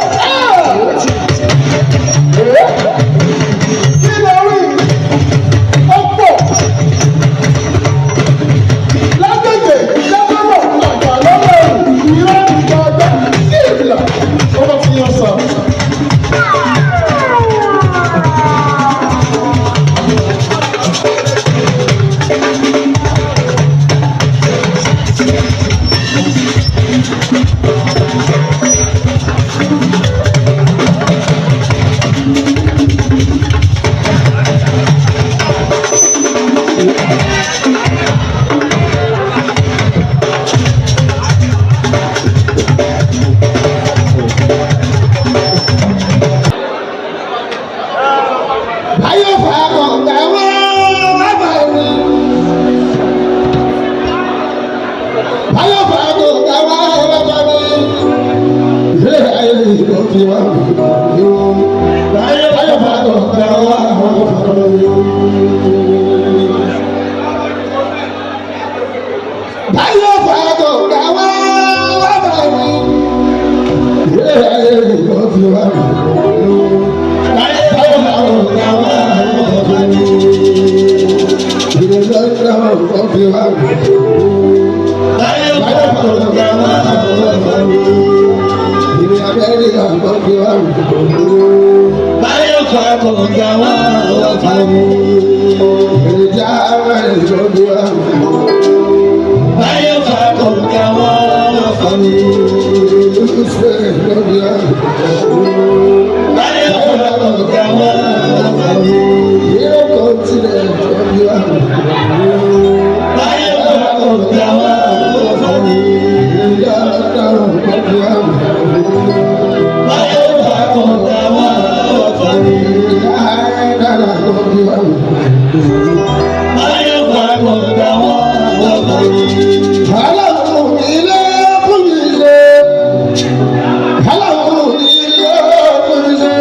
Kí ló rí? Ó pọ̀ lágbègbè lẹ́gbẹ̀rún àgbà lọ́wọ́ ìrọ́ ìgbà ọgbà sí ìlà ọmọ fi yan sàn. Báyọ̀ fàákọ̀ gbà wọ́n bàbá mi. Báyọ̀ fàákọ̀ gbà wọ́n bàbá mi. Ilé ayé ìlú fi wá mi o. Báyọ̀ fàákọ̀ gbà wọ́n bàbá mi. Báyọ̀ fàákọ̀ gbà wọ́n bàbá mi. Ilé ayé ìlú fi wá mi o. Báyọ̀ fàákọ̀ gbà wọ́n bàbá mi. Ilé lọ́dọ̀ fi wá mi o. Báyọ̀ fàákọ̀ gbà wọ́n bàbá mi. Ilé Amẹ́ríkà ló fi wá mi o. Báyọ̀ fàákọ̀ gbà wọ́n bàbá mi. Ilé Jámánì ló fi wá mi o. Báyọ̀ fàákọ̀ gbà wọ́n bàbá mi. Ìlú Spain ló fi wá mi o. Báyọ̀ fàákọ̀ gbà wọ́n bàbá mi. Ìlú kọ́ńtínẹ̀tì ló fi wá mi o. Báyọ̀ fàákọ̀ gbà wọ́n bàbá mi. Ìlú London ló fi wá mi o. Báyọ̀ fàákọ̀ gbà wọ́n bàbá mi. Ìlú Ireland ló fi wá mi o. Báyọ̀ fàákọ̀ gbà wọ́n bàbá mi. Ọlọ́run mi ló fún mi ṣe. Ọlọ́run mi ló fún mi ṣe.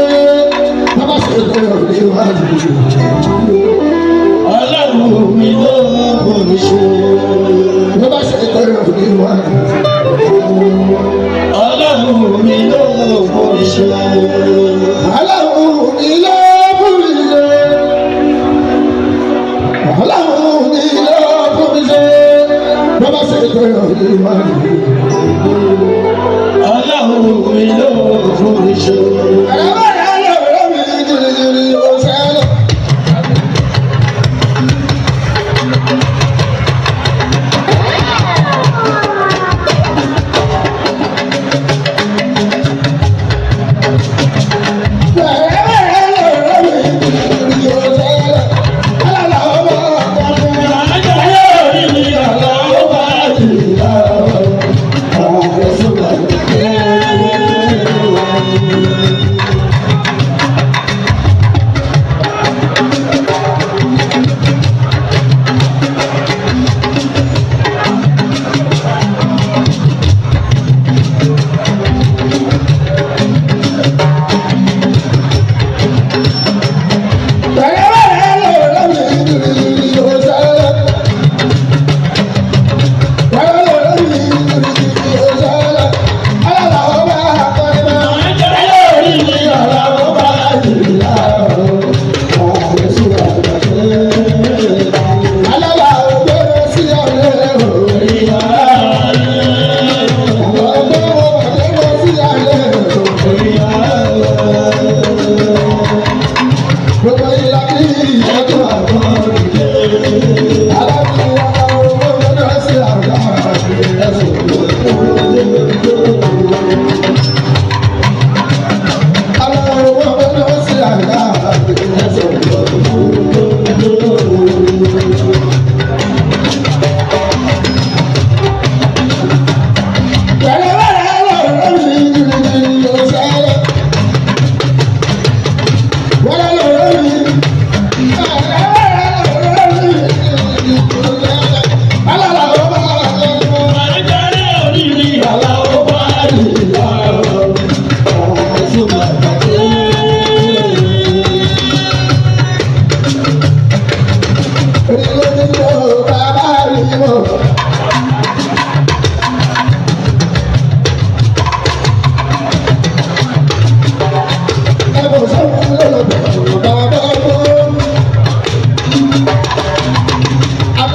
Bàbá ṣe pé òní wá mi. Ọlọ́run mi ló fún mi ṣe. Bàbá ṣe pé òní wá mi. Ọlọ́run mi ló fún mi ṣe. Ọlọ́run mi ló fún mi ṣe. Ọlọ́run mi ló fún mi ṣe. Bàbá ṣe pé òní wá mi. Ọlọ́run mi ló fún mi ṣe. Ọlọ́run mi jìnnìjìnnì ó ṣẹlẹ̀. Thank you.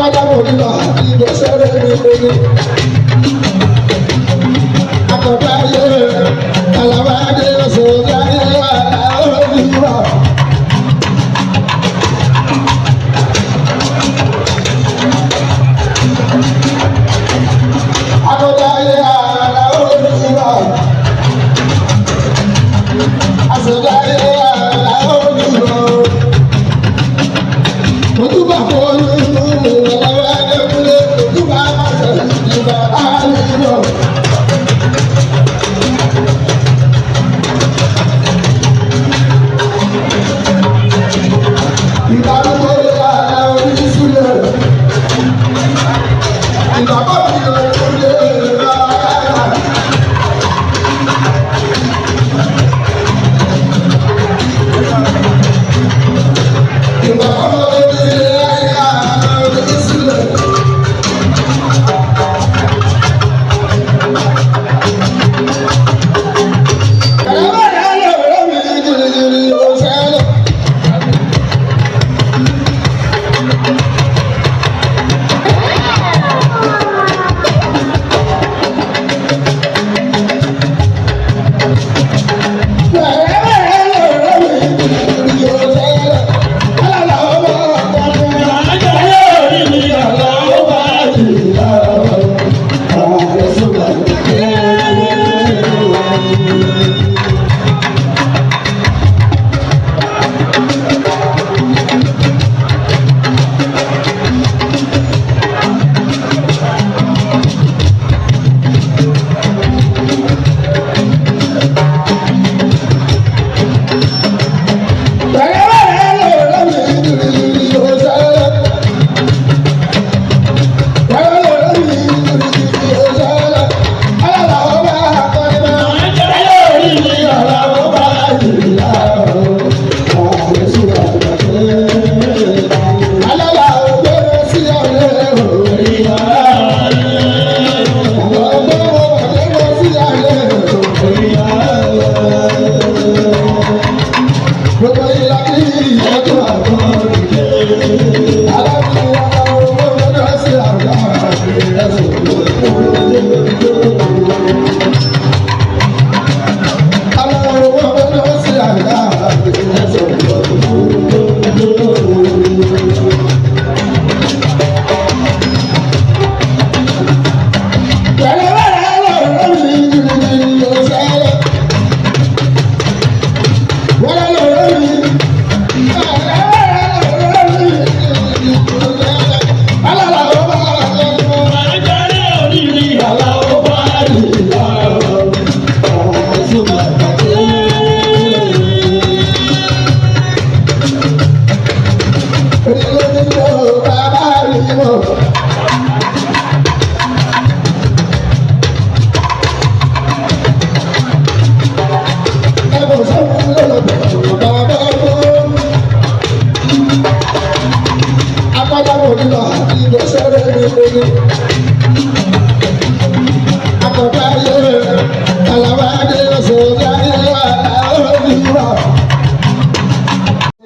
Akọ́dámọ̀ nílò àti ìgbésẹ̀rẹ̀ mi lórí. Akọ̀dá ayé Àlàbá adé ọ̀sẹ̀ ayé àlàó Akọ̀dá ayé àlàó níwà. Àṣẹ̀dá ayé àlàó níwà. Ojúbà fọlú Àlàbá adékúnlé ojúbà àṣẹ ìgbà àlùyọ. Ìbálòpọ̀ àlà oníṣúlẹ̀. Ìbábọ̀ mi ò lè rà. Ìbábọ̀ mi ò lè rà oníṣúlẹ̀. Kàlábà yà lọ mi jìnnìjìnnì ọ̀sẹ̀.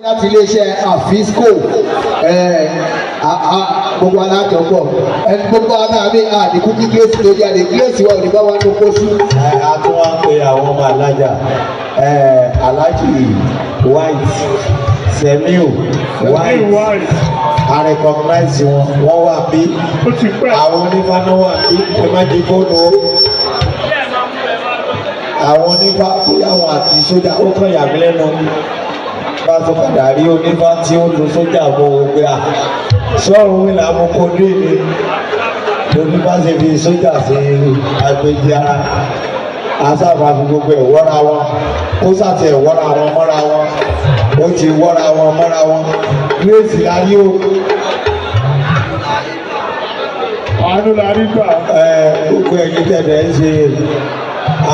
Láti iléeṣẹ́ Àfisco, gbogbo alájọpọ̀ ẹni gbogbo aláàmì àdínkù kí gírésì lórí àdé gírésì wa ò ní bá wa ní kó sí. A tún wá ń pe àwọn ọmọ alájà, Alhaji White Semiu White, a recognize wọn, wọ́n wà bí àwọn onífáná wà bí ẹ má jí fóònù o. Àwọn onífá bóyá àwọn àti sójà ó kàn yà mí lẹ́nu bá tó padà rí onífá tí ó lo sójà mọ́ o pé a sọ́run wí là mú kó dé ni lórí bá ṣe fi sójà sí agbèjì ara asáfà fi gbogbo ẹ̀ wọ́ra wọn ó sàtì ẹ̀ wọ́ra wọn mọ́ra wọn ó ti wọ́ra wọn mọ́ra wọn gírèsì láyé o. Àánú la rí gbà. Ẹ gbogbo ẹ̀yin tẹ̀lé ń ṣe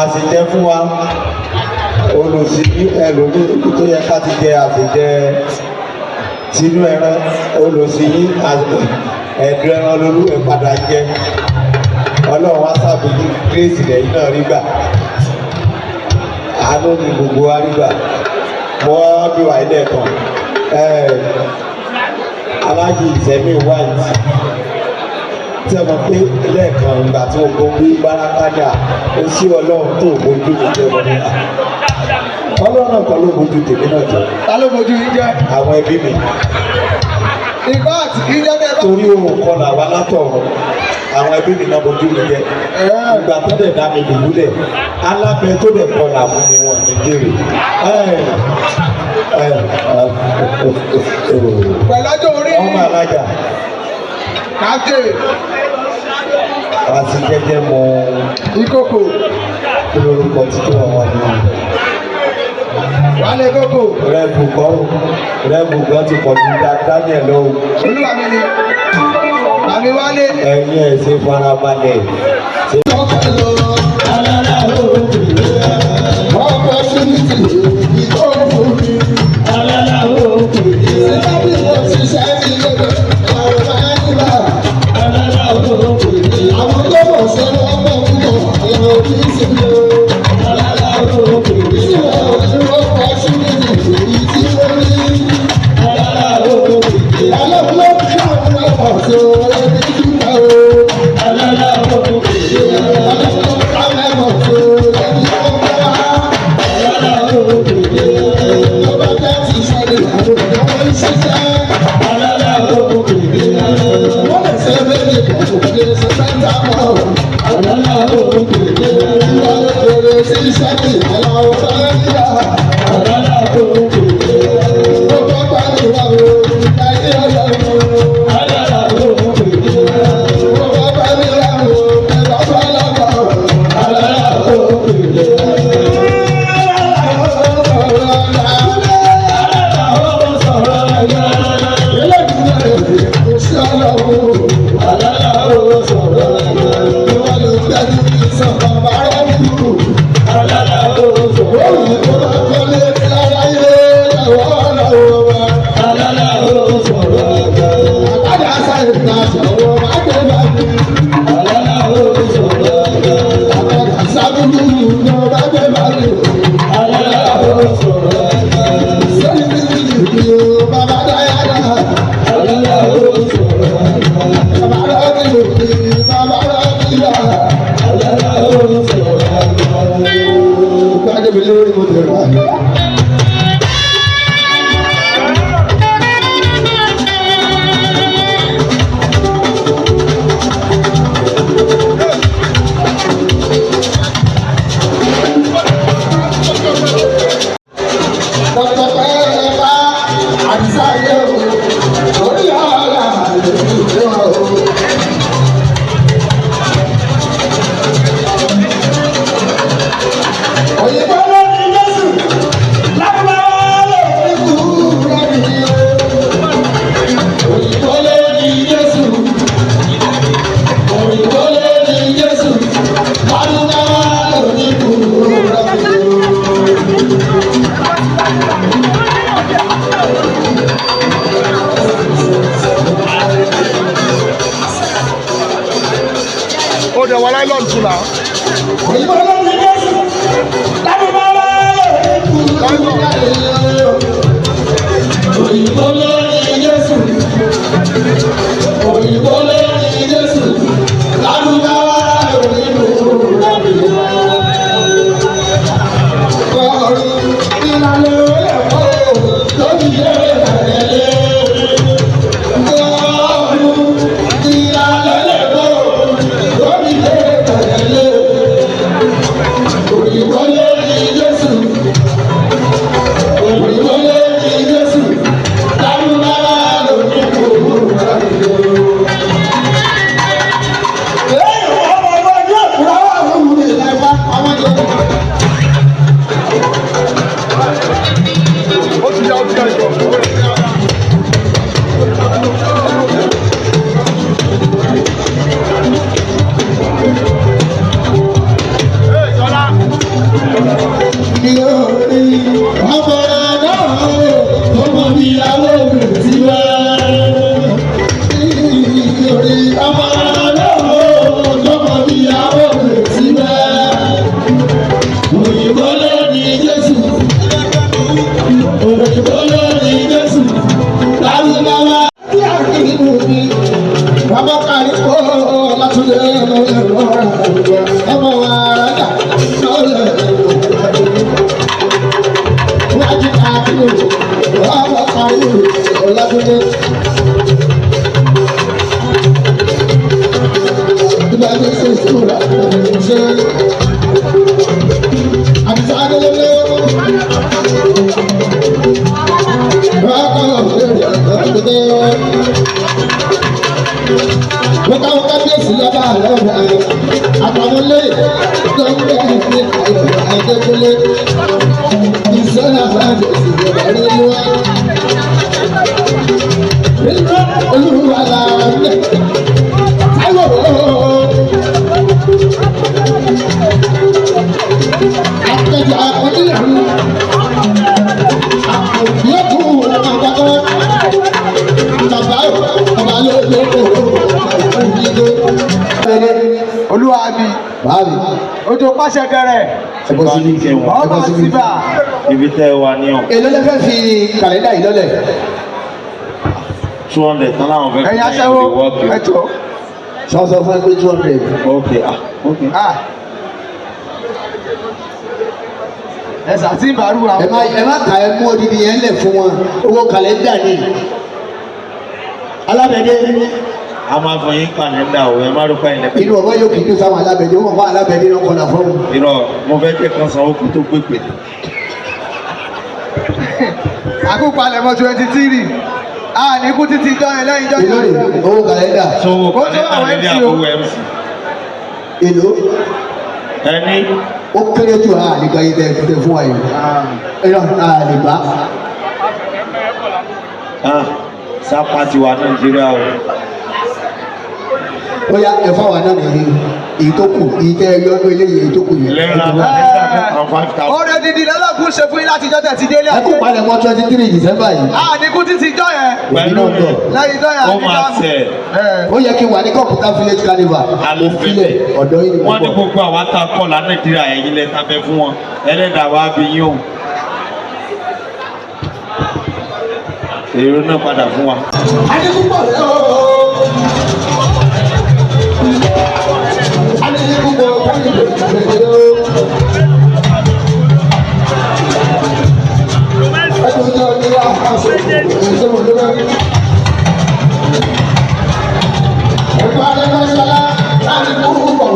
àṣìjẹ fún wa olùsí ẹlòmíì tó yẹ ká ti jẹ àṣìjẹ tinú ẹran olùsí ẹ̀dùn ẹran lolú ẹ̀ padà jẹ. Ọlọ́run wá sábì ní gírèsì lẹ́yìn náà rí gbà, àánú ni gbogbo wa rí gbà. Mo wá bí wà ilé kan Aláàjì Sẹ́mi White tí a mọ̀ pé lẹ́ẹ̀kan ìgbà tí mo gbọ́ bí bárakádà ó sí ọlọ́run tó bójú mi jẹ́ mọ́ nígbà ọlọ́run náà kọ́ ló bójú tèmi náà jẹ́. Ta ló bójú yín jẹ́? Àwọn ẹbí mi. In fact, ìjọ tẹ bá. Torí òun kọ́ là wá látọ̀run, àwọn ẹbí mi náà bójú mi jẹ́. Ìgbà tó dẹ̀ dá mi dùbúlẹ̀, alábẹ tó dẹ̀ kọ́ là fún mi wọn ní jèrè. Pẹ̀lú ọjọ́ orí. Ọmọ alájà. Kájé. Àti jẹ́jẹ́ mọ. Ìkòkò. Kí lorúkọ títí wọn wà ní? Wálé kókò. Rẹ́bù kọ́ rẹ́bù gan ti pọ̀ ju Daniel lọ. Olúwa mi ni Màmí Wálé. Ẹ̀yin ẹ̀ ṣe farabalẹ̀. Àwọn tó mọ̀ sí ọmọ púpọ̀ àwọn oníṣẹ́ Ó dẹ̀ wà láìlọ́ọ̀nù tún là. Òyìnbó lórí Jésù, òyìnbó lórí Jésù, lárúbáwá lórí lórí. Kọrin ìlànà ẹ̀kọ́ lórí ẹ̀rẹ̀. Kọrin ìlànà ẹ̀kọ́ lórí ẹ̀rẹ̀. Òyìnbó lórí Jésù, òyìnbó lórí Jésù, lárúbáwá lórí lórí. Ọkàrí kó Ọlátúndé ọmọ wa dà lọ́lẹ̀. Wájú àbúrò ọmọ kàrí Ọlátúndé. Ìgbà mi ṣe ìṣúra ṣe. Àbísà Adélélé. Wọ́n káwọn kábíyèsí lọ́ba àlọ́ọ̀bà àtàwọn olóyè tó ń bẹ̀ ní Adékúnlé. Ìṣọ́nà àbájọ ìṣèjọba nínú wa. Nínú olúwa la ń bẹ̀. Táíwò àtẹ̀jọ́ oníyàwó yókù àgbàkọ́ bàbá ọba lóko òyìnbó. Olúwa mi. Báàmì. Ojú pàṣẹ kẹrẹ. Ẹ bọ́ síbí. Ẹ Ọba bọ́ síbí. síbà. Ibi tẹ́ ẹ wà ní ọ̀. Èló lẹ fẹ́ fi kàlẹ́ndà yìí lọ́lẹ̀? 200 tán láwọn fẹ́ Ẹ̀yin aṣẹ́wó ẹ jọ. Sọ sọ fún ẹ pé 200. Ok ah ok. Ah. Ẹ sàtì ìbàrú àwọn. Ẹ má kà ẹ mú odidi yẹn lẹ̀ fún wọn. Owó kàlẹ́ndà ni. Alábẹ̀dẹ. A máa fọ yín kàlẹ́ndà o, ẹ má rò pé ilẹ̀. Inú ọ̀bọ yóò kì í dùn sáwọn alábẹ̀dẹ. Ó mọ̀ fún alábẹ̀dẹ náà kọlà fún un. Irọ́ mo fẹ́ kẹ́ kan sanwó kó tó pépè. Àkópalẹ̀mọ́ 23. A ní kú títí jọ́ yẹn lẹ́yìn jọ́ Èló yẹn. rè owó kàlẹ́ndà. Sowó Ó tó kàlẹ́ndà àwọn nílé MC o. àbúrò MC. Èló Ẹni ó kéré jù á àlìgbà yìí tẹ tẹ fún wa yìí. Irọ́ àlìgbà. ah sápá ti wà Nàìjíríà o. Ó yá ẹ fáwọn náà nìyí. Èyí tó kù, èyí tẹ ẹ yọ ọdún eléyìí, èyí tó kù yìí. Lẹ́ra kàlẹ́ndà kan 5,000. Oore dídì lọ́lọ́kùn ṣe fún yín láti jọ́ tẹ̀ ti délé Ẹ kú ayé. palẹ̀mọ́ 23 December yìí. A ní kú títí jọ́ yẹn. Èmi náà bọ̀. Lẹ́yìn jọ́ yẹn Ó àní máa dànù. tẹ̀. Ó yẹ kí n wà ní Computer Village Carnival. Mo filẹ̀ ọ̀dọ́ yìí ni mo Wọ́n ní bọ̀. gbogbo àwa tá a kọ̀ lá Nàìjíríà ẹ̀yin lẹ sábẹ́ fún wọn. Ẹlẹ́dàá wa bí yín o. Èrò náà padà fún wa. Adékúpọ̀ rẹ̀ ooo. Adékúpọ̀ rẹ̀ ooo. Ẹ̀dùn ní àṣẹ ìṣòwò lórí. Ẹ̀kọ́ Adékọ́sọ́lá láti kúrú pọ̀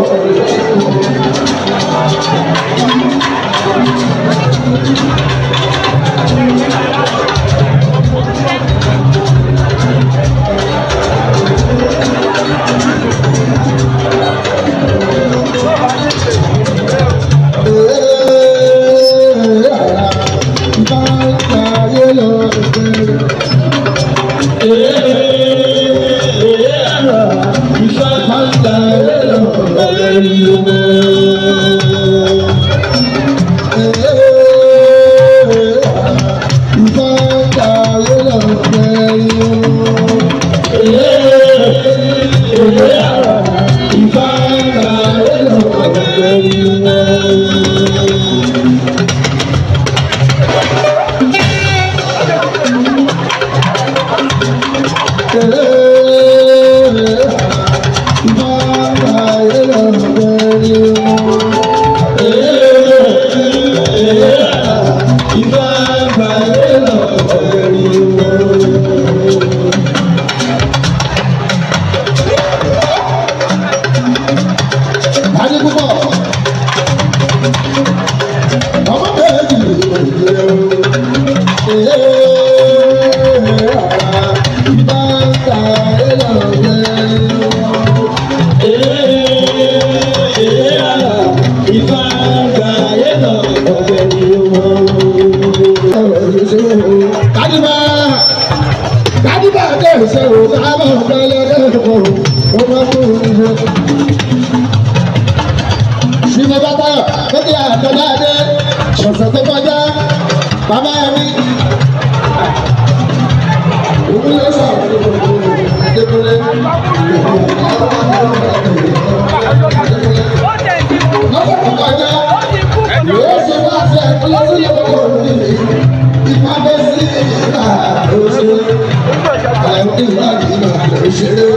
òṣèré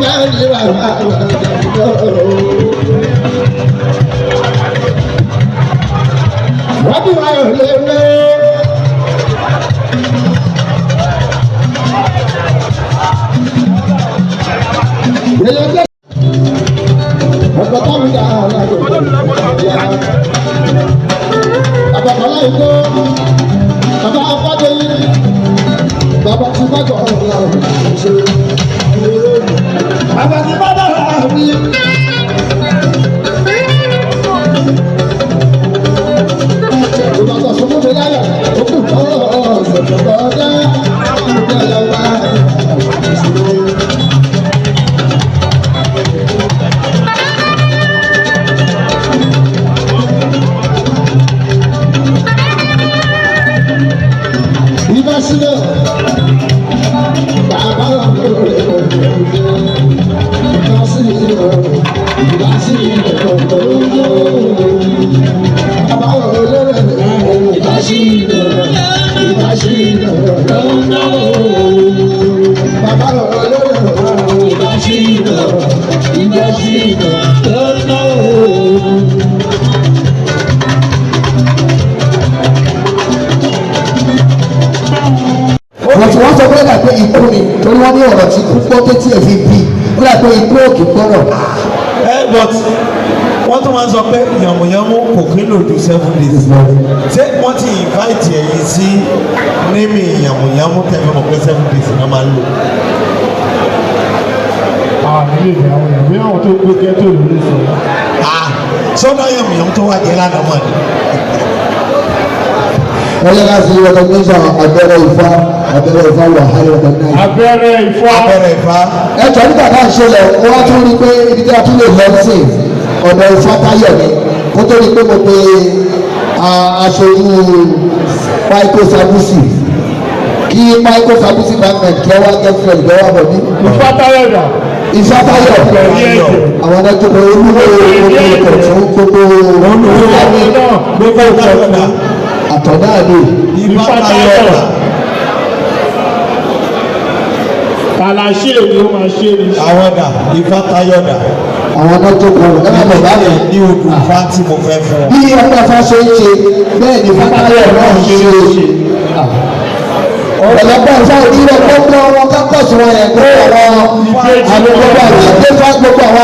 mẹ́rin bàbá wọ́n bí wáyọ̀ lélẹ̀. Ọ̀pọ̀ táwọn ìjà àwọn àgbẹ̀ àbàkọ́lá ìkó bàbá afádéyí bàbá tí bá jọ ọ̀rọ̀ làwọn ṣe bàbá tí bá dára mi. Ìbàdàn sọ́kùn mi láyà ó kù tọ́rọ̀ ọ̀sẹ̀ tó kọjá ìgbàlẹ̀ wá ìṣòro. Ìbásílẹ̀ bàbá rẹ̀ ìbásílẹ̀ ìbásílẹ̀ bàbá rẹ̀ ìbásílẹ̀ ìbásílẹ̀ bàbá rẹ̀ ìbásílẹ̀ ìbásílẹ̀. Wọ́n ti wọ́n sọ pé dà pé ikú ni torí wọ́n ní ọ̀rọ̀ tí kú gbọ́ tẹ́tí ẹ̀ fi bí ó dà pé ikú òkè gbọ́rọ̀. Ẹ but wọ́n tún máa ń sọ pé yànmùyánmú kò kí ń lò ju 7 days. Ṣé wọ́n ti invite ẹ̀yin sí nímì yànmùyánmú tẹ̀lé mọ̀ pé 7 days náà máa ń lò? Àwọn ilé ìgbà àwọn èèyàn bí àwọn tó gbé ghetto ló lè sọ. Ah, sọ́dọ̀ yànmùyánmú tó wà jẹ́ lánàá mọ̀ ni. Wọ́n yẹ ká fi recognition abẹ́rẹ́ ifá, abẹ́rẹ́ ifá wà high recognize. Abẹ́rẹ́ ifá. Abẹ́rẹ́ ifá. Ẹ jọ nígbà tá à ń ṣe lọ, wọ́n á tún rí i pé ibi tí a tún lè lọ sí ọ̀dọ̀ ifá táyọ̀ ni kó tó rí i pé mo pe aṣojú Michael Sabusi kí Michael Sabusi bank kí ẹ wá girlfriend kí ẹ wá bọ̀ mí. Ifá táyọ̀ dà. Ifá táyọ̀ àwọn ọ̀dọ́ tó olúwo gbogbo ìkọ̀tún gbogbo gbogbo ìkọ̀tún àtọ̀dá àdó. Ifá táyọ̀. Kàlàṣe ni ó máa ṣe ni. Àwọn dà, Ifá táyọ̀ dà. Àwọn ọ̀dọ́ tó kọ ẹ má bọ̀ báyìí. Ní odò ifá tí mo fẹ́ fún ọ. Bí ọgbà fa ṣe ń ṣe bẹ́ẹ̀ ni Fátáyọ̀ náà ń ṣe. Ọ̀pọ̀lọpọ̀ ìfá òdìrẹ̀ gbogbo wọn kákọ̀sì wọn yẹn gbogbo àwọn gbogbo àwọn agbéfá gbogbo àwọn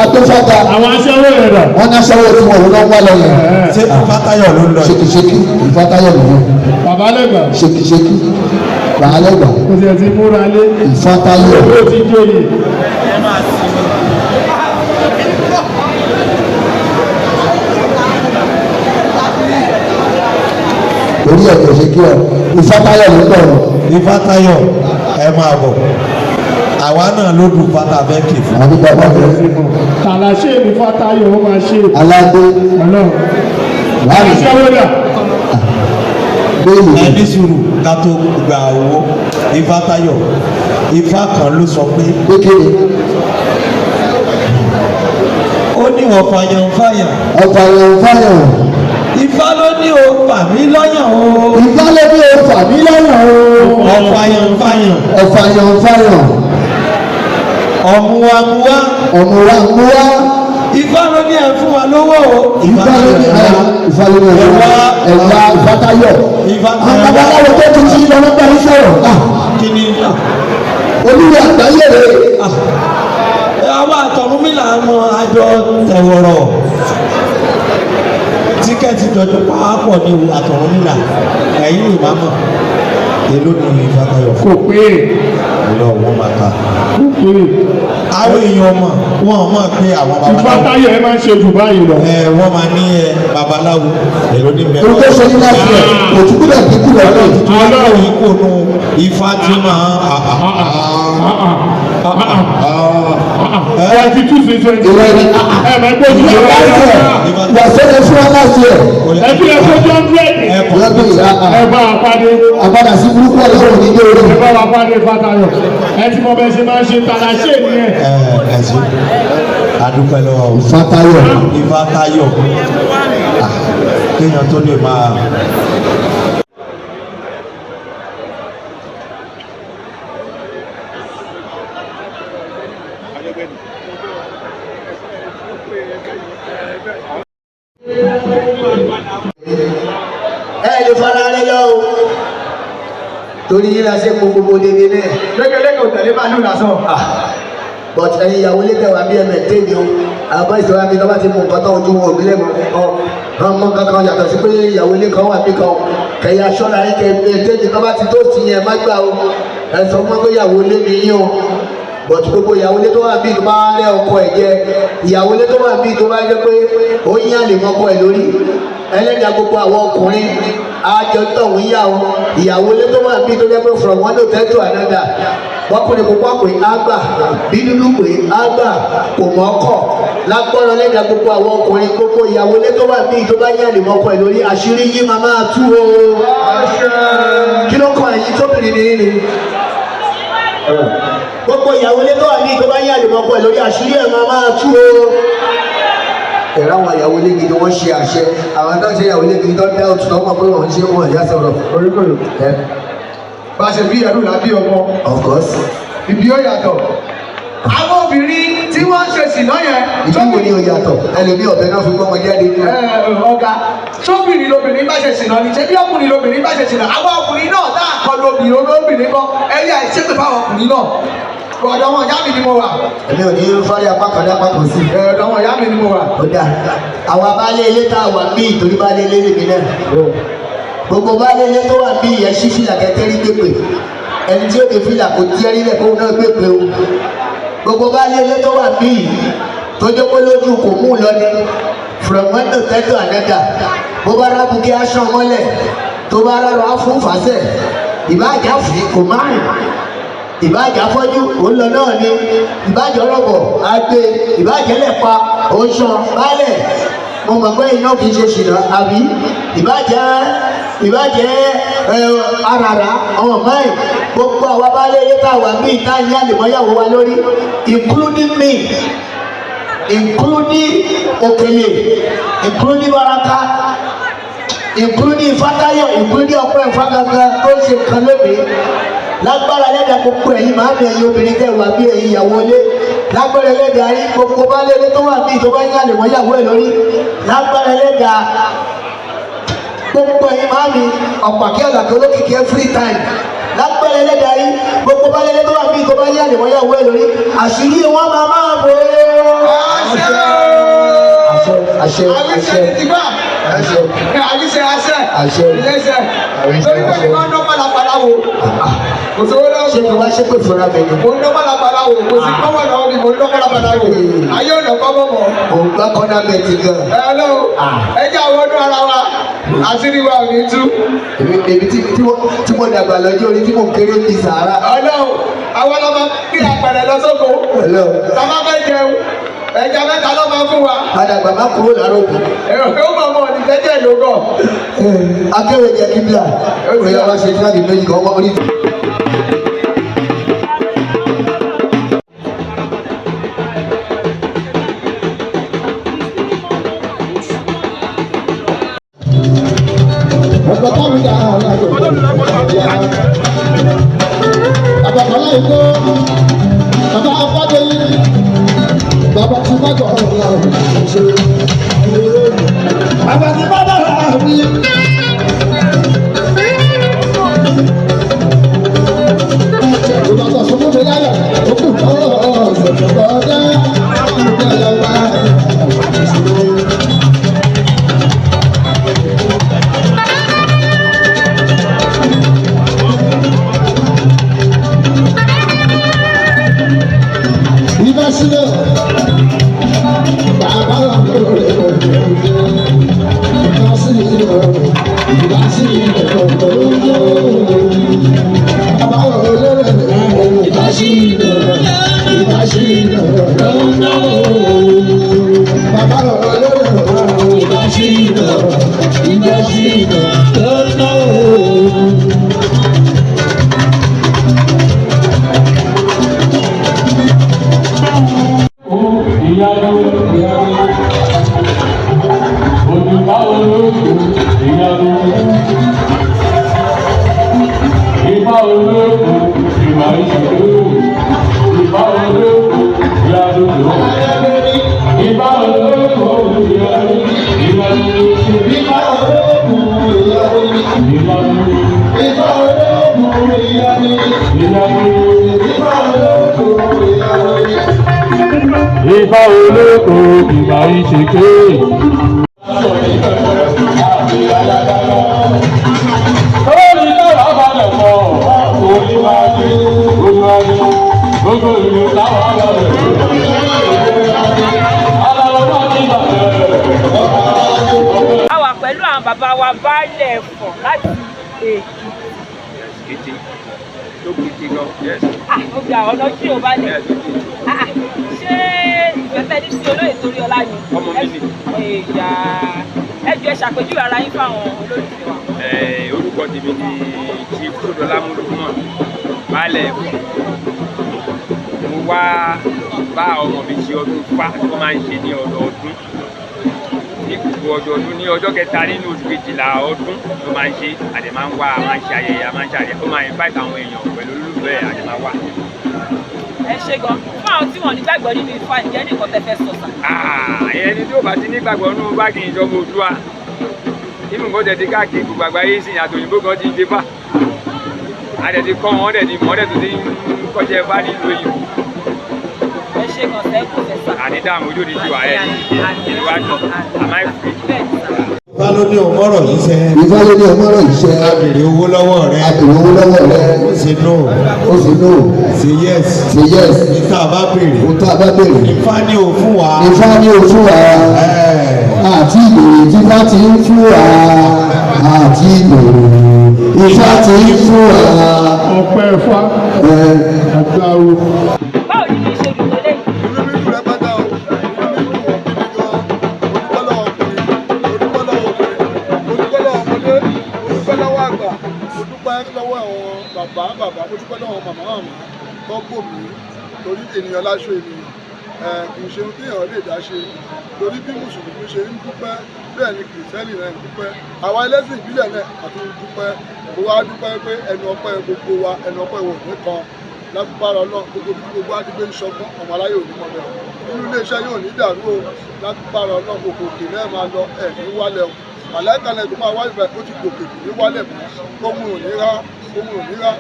agbéfága. Àwọn aṣẹ́wó yẹn dà. Wọ́n ní aṣẹ́wó tí wọn ò lọ wá lọ yẹn. Ṣé Ifá táyọ̀ ló ń lọ yìí? Ṣèkìṣèkì Ifá táyọ̀ nìyẹn. Bàbá lẹ́gbàá. Ṣèkìṣèkì bàbá lẹ́gbàá. Kò tiẹ̀ ti múra lé. Ifá táyọ̀. Ó ti jóye. Orí ẹ̀ kò ṣe kí ọ Ifá táyọ̀ ló ń bọ̀. Ifá táyọ̀ ẹ máa bọ̀. Àwa náà ló dùn fata fẹ́ kì fún. Àbí bàbá mi. Kàlàṣe ni Ifá táyọ̀ ó máa ṣe. Aládé. Ọlọ́run. Láàrin. Aṣẹ́wó dà. Bẹ́ẹ̀ni. Ẹ ní sùúrù ká tó gba owó. Ifá táyọ̀ Ifá kan ló sọ pé. Pékeré. Ó ní ọ̀fàyàn fàyàn. Ọ̀fàyàn fàyàn. Ifá ló ní o fà mí lọ́yàn o. Ifá ló ní o fà mí lọ́yàn o. Ọ̀fàyàn fàyàn. Ọ̀fàyàn fàyàn. Ọ̀mùwàmùwà. Ọ̀mùwàmùwà. Ifá ló ní ẹ fún wa lówó o. Ifá ló ní ẹ Ifá ló ní ẹ wá ẹ̀wá Ifá táyọ̀. Ifá Àwọn babaláwo tó ti ti lọ nípa yín sọ̀rọ̀. Kí ni? Olúwa àgbáyé rè. Àwọn àtọ̀rúnmìlà mọ àjọ tẹ̀wọ̀rọ̀. Tíkẹ́ẹ̀tì jọjọ pàápọ̀ ní àtọ̀rúnmìlà. Ẹ̀yin lè má mọ̀. Èló ni Ifá táyọ̀ fún? Kò pé. Ìlọ wọn máa ta. Kò pé. Àwọn èèyàn mọ̀ wọ́n mọ̀ pé àwọn Ifá babaláwo. táyọ̀ ẹ máa ń ṣe jù báyìí lọ. Ẹ wọ́n máa ní ẹ babaláwo èló ní bẹ́ẹ̀. Ohun tó ṣe ní láti ẹ̀ kò tún gbúdọ̀ dínkù lọ́dọ̀ yìí. Ọlọ́run yìí kò nu Ifá tí máa. 22 sí 20. Ẹ máa gbé ojú Ìwà láti ẹ̀ wà sẹ́yìn fún wa láti ẹ̀. Ẹ fi ẹ fojú hundred. Lọ́dún yìí Ẹ bá wa pàdé. àbádà sí burúkú ọlọ́run ní dé orí. Ẹ bá wa pàdé Fátayọ̀. Ẹ ti mọ bẹ́ẹ̀ ṣe máa ń ṣe tàlàṣe nìyẹn. Ẹ ẹ ṣe adúpẹ́ lọ́wọ́ o. Ifá táyọ̀. Ifá táyọ̀ kéèyàn tó lè máa. Ẹ lè fara rẹ lọ o, torí yín la ṣe kó gbogbo dédé náà. Lékeleke ò tẹ̀lé bàálù lásán. But ẹ̀yin ìyàwó lé tẹ̀wá bí ẹ̀mẹ̀ tẹ́ni o, àwọn ìṣòro àmì tó bá ti mú nǹkan tó ojú wọn òbí lẹ́nu kan mọ kankan yàtọ̀ sí pé ìyàwó ilé kan wà bí kan kẹ̀yà aṣọ́ra yín kẹ̀ ẹ̀ tẹ́ni tó bá ti tó sí yẹn má gbà o. Ẹ sọ fún pé ìyàwó ilé ni yín o, but gbogbo ìyàwó ilé tó wà bí tó bá rẹ ọkọ ẹ̀ jẹ, ìyàwó ilé tó wà bí tó bá jẹ pé ó yín àlè mọ́kọ ẹ̀ lórí ẹlẹ́dàá, gbogbo àwọn ọkùnrin àjọ tọ̀hún yà o. Ìyàwó ilé tó wà bí tó jẹ́ pé from one hotel to another, bọ́kùnrin pupa pé á gbà, bí dúdú pé á gbà, kò mọ́ kọ̀ lágbọ́rọ̀ lẹ́dàá, gbogbo àwọn ọkùnrin, gbogbo ìyàwó ilé tó wà bí tó bá yín àlè mọ́kọ ẹ̀ lórí, àṣírí yín máa máa tú o. Kí ló kọ ẹ̀yin tóbìnrin ní ní gbogbo ìyàwó ilé tó wà ní tó bá yín àlè mọ́kọ ẹ̀ lórí, àṣírí ẹ̀ máa máa tú o. Ẹ̀rọ àwọn ìyàwó ilé gidi wọ́n ṣe àṣẹ, àwọn tó ń ṣe ìyàwó ilé gidi tó ń dá òtún tó mọ̀ pé wọ́n ń ṣe wọn ìyá sọ̀rọ̀. Oríkòrò. Bá a ṣe bí ẹrú la bí ọmọ. Of course. Ìbí ó yàtọ̀. Àwọn obìnrin tí wọ́n ń ṣe sìná yẹn. Ìbí wo ni ó yàtọ̀? Ẹlòmíì ọ̀bẹ náà fi gbọ́ wọn jáde ní. Ọ̀gá, sóbìnrin lobìnrin bá ṣe sìná ni, ṣé bí ọkùnrin lobìnrin bá ṣe sìná? Àwọn ọkùnrin náà tá à kọlu obìnrin olóbìnrin kọ́, ẹ̀yà ìṣépè fáwọn ọkùnrin náà. Ọ̀dọ̀ wọn ìyá mi ni mo wà. Èmi ò ní fárí apá kan ní apá kan sí. Ọ̀dọ̀ wọn ìyá mi ni mo wà. Ó dà, àwa baálé ilé tá a wà bí ìtorí baálé ilé lèmi náà. Gbogbo baálé ilé tó wà bí ìyẹn ṣí fìlà kẹtẹ́rí gbèpè. Ẹni tí ó dé fìlà kò tiẹ́ rí lẹ̀ kóun náà gbèpè o. Gbogbo baálé ilé tó wà bí tó jẹ́ pé lójú kò mú lọ ni from one hotel to another. Bó bá rábùkẹ́ aṣọ mọ́lẹ̀, tó bá rárọ̀ á fún fàṣẹ. Ìbáàjá fi kò má rìn, ìbáàjá fọ́jú òun lọ náà ni, ìbáàjá rọ̀bọ̀ àgbè, ìbáàjá lẹ̀pa òun ṣan baálẹ̀. Mo mọ̀ pé iná kì í ṣe ṣìnà àbí ìbáàjẹ́ arara ọmọ mẹ́rin. Gbogbo àwa baálé ilé tá a wà bíi tá a ní àlèmọ́yàwó wa lórí, including me, including Òkèlè, including Baraka, including Ifátáyọ̀, including Ọpẹ́ Ifágangan tó ń ṣe nǹkan lónìí, lágbára lẹ́dàá gbogbo ẹ̀yin màámi, ẹ̀yin obìnrin tẹ̀ wá bí ẹ̀yin ìyàwó ilé, lágbára lẹ́dàá yín, gbogbo bá lé tó wà bí tó bá yín àlè wọ́n yàwó ẹ̀ lórí, lágbára lẹ́dàá gbogbo ẹ̀yin màámi, ọ̀pàkí àlàkí olókìkí every time, lágbára lẹ́dàá yín, gbogbo bá lé tó wà bí tó bá yín àlè wọ́n yàwó ẹ̀ lórí, àṣírí wọn máa máa bò ó. Àṣẹ, àṣẹ, àṣẹ. Àwíṣẹ àṣẹ. Àṣẹ. Iléeṣẹ́. Àwíṣẹ, Torí pé àṣẹ. mi máa ń dán pàlàpàlà wò. Kò sówó lọ́wọ́. Ṣé kí wá ṣépè fúnra mi ni? Mo ń dán pàlàpàlà wò. Kò sí kọ́mọ̀ lọ́wọ́ mi, mo ń dán pàlàpàlà wò. Ayé ọ̀nà kọ́mọ̀ mọ̀. Òun gbá kọ́nà bẹ̀tì gan. Ẹ lọ́wọ́. Ẹ jẹ́ àwọn ọdún ara wa. Àṣírí wa ò ní tú. Èmi tí mo dàgbà lọ́jọ́ orí tí mo kéré bíi sàárà. Ọlọ́run, àwọn ọlọ́mọ gbé apẹ̀rẹ̀ lọ sóko. Ọlọ́run. Tàbá fẹ́ jẹun, ẹja mẹ́ta ló máa fún wa. Àdàgbà má kúrò láàárọ̀ òkú. Èrò ó mọ̀ mọ̀ ní jẹ́jẹ́ ló gọ̀. Akéwì jẹ kíbla, òye wa ṣe tíráàkì méjì kan wọ́n rí. Bàbá ikó, bàbá Afádéyí, bàbá tí bá gbọ́ ọ̀la ṣe. Bàbá tí bá dára mi. Ìbàdàn sọ fún mi láyọ̀, ó kù tó ọ̀sẹ̀ tó kọjá. Ìjọba wa ṣe. Ibà sílẹ̀, bàbá lóore òjò. Ibà sílẹ̀, ibà sílẹ̀ òjò. Bàbá lóore ibà sílẹ̀, ibà sílẹ̀ òjò. Bàbá lóore ibà sílẹ̀, ibà sílẹ̀ òjò. Ìyanu, ìyanu, òjùbá olóògùn, ìyanu, ìbá olóògùn, ìmọ̀ ìṣòro, ìbá olóògùn, ìyanu lòun. Ifá olóko ìgbà ìṣèké. Orí táwa balẹ̀ pọ̀, orí máa dé, orí máa dé, gbogbo ìlú táwa balẹ̀ pọ̀. Alárò máa ti bàjẹ́. A wà pẹ̀lú àwọn bàbá wa baálẹ̀ Ẹ̀fọ̀n láti Èkìtì. Kété tó kété gan, yes. Ah, ó ga ọ̀nà tí ò bá lẹ̀. Yes, ó ti. Ah, ṣé ìfẹ́ tẹ́ ní sí olóyè Toríọlá ni? Ọmọ mi ni. Ẹ̀yà, ẹ jọ̀ọ́ ẹ ṣàpèjúwe ara yín fáwọn olólùfẹ́ wa. Orúkọ tèmi ni Chief Sódọlá Múlùkúmọ̀, baálẹ̀ Ẹ̀fọ̀n. Mo wá bá ọmọ mi ṣe ọdún Ifá tó máa ń ṣe ní ọdọọdún. Ní gbogbo ọdọọdún ní ọjọ́ kẹta nínú oṣù kejìlá ọdún ló máa ń ṣe. A dẹ̀ máa ń wá, a máa ń ṣe ayẹyẹ, a máa ń ṣe ayẹyẹ. Ó máa invite àwọn èèyàn pẹ̀lú olólùfẹ́ ẹ̀, a dẹ̀ máa wá. Ẹ ṣé gan. Fún àwọn tí wọ́n ní gbàgbọ́ nínú Ifá, ǹjẹ́ ní nǹkan tẹ́ fẹ́ sọ sà? Ẹni tí ó bá ti nígbàgbọ́ nínú bá kì í ṣọmọ Oòduà. Even nǹkan tẹ̀ ti káàkiri gbogbo àgbáyé sí àti òyìnbó gan ti ń dé bá. A dẹ̀ ti kọ́ wọn, dẹ̀ ti mọ̀, dẹ̀ tó ti ń kọ́ṣẹ́ bá nílùú òyìnbó. Ẹ ṣé gan, sẹ́ kò fẹ́ sà. Àní dààmú ojú òní tiwa ẹ̀ ìlú wa dùn, am I free? Ifá ló ní òmọ́rọ̀ yìí ṣe. Ifá ló ní òmọ́rọ̀ yìí ṣe. A béèrè owó lọ́wọ́ rẹ. A béèrè owó lọ́wọ́ rẹ. Ó ṣe no. Ó ṣe no. Ṣe yes. Ṣe yes. Ní tá a bá béèrè. Ohun tá a bá béèrè. Ifá ní ò fún wa. Ifá ní ò fún wa. Àti ìbèrè tí Ifá ti ń fún wa. Àti ìbèrè Ifá ti ń fún wa. Ọpẹ́ Ifá. Agbáwo. Báwo ni kí n ṣe dùn tó léyìí? Inú mi dùn rẹpẹtẹ o, inú mi dùn gidi gan. Mo dúpẹ́ lọ́wọ́ ọkùnrin, mo dúpẹ́ lọ́wọ́ obìnrin, mo dúpẹ́ lọ́wọ́ ọmọdé, mo dúpẹ́ lọ́wọ́ àgbà, mo dúpẹ́ lọ́wọ́ àwọn bàbá bàbá, mo dúpẹ́ lọ́wọ́ màmá màmá tó bò mí torí ènìyàn láṣọ ènìyàn. Kì í ṣe ohun téèyàn lè dá ṣe torí bí mùsùlùmí ṣe ń dúpẹ́ bẹ́ẹ̀ ni kìrìsìtẹ́nì náà ń dúpẹ́, àwa ẹlẹ́sìn ìbílẹ̀ náà àti ń dúpẹ́. Mo wá dúpẹ́ pé ẹnu ọpẹ́ gbogbo wa, ẹnu ọpẹ́ wò ní kan lágbára Ọlọ́run. Gbogbo bí gbogbo adigbé ń ṣọgbọ́n, ọmọ aláyé ò ní mọ̀ bẹ́ẹ̀, nínú iléeṣẹ́ yóò ní dàrú o lágbára Ọlọ́run. Òkè òkè náà máa lọ, ẹ̀ ní wálẹ̀ o. Màláìka náà tó máa wá ibà, ó ti gòkè kò ní wálẹ̀ mọ́, ohun ò ní rá, ohun ò ní rá.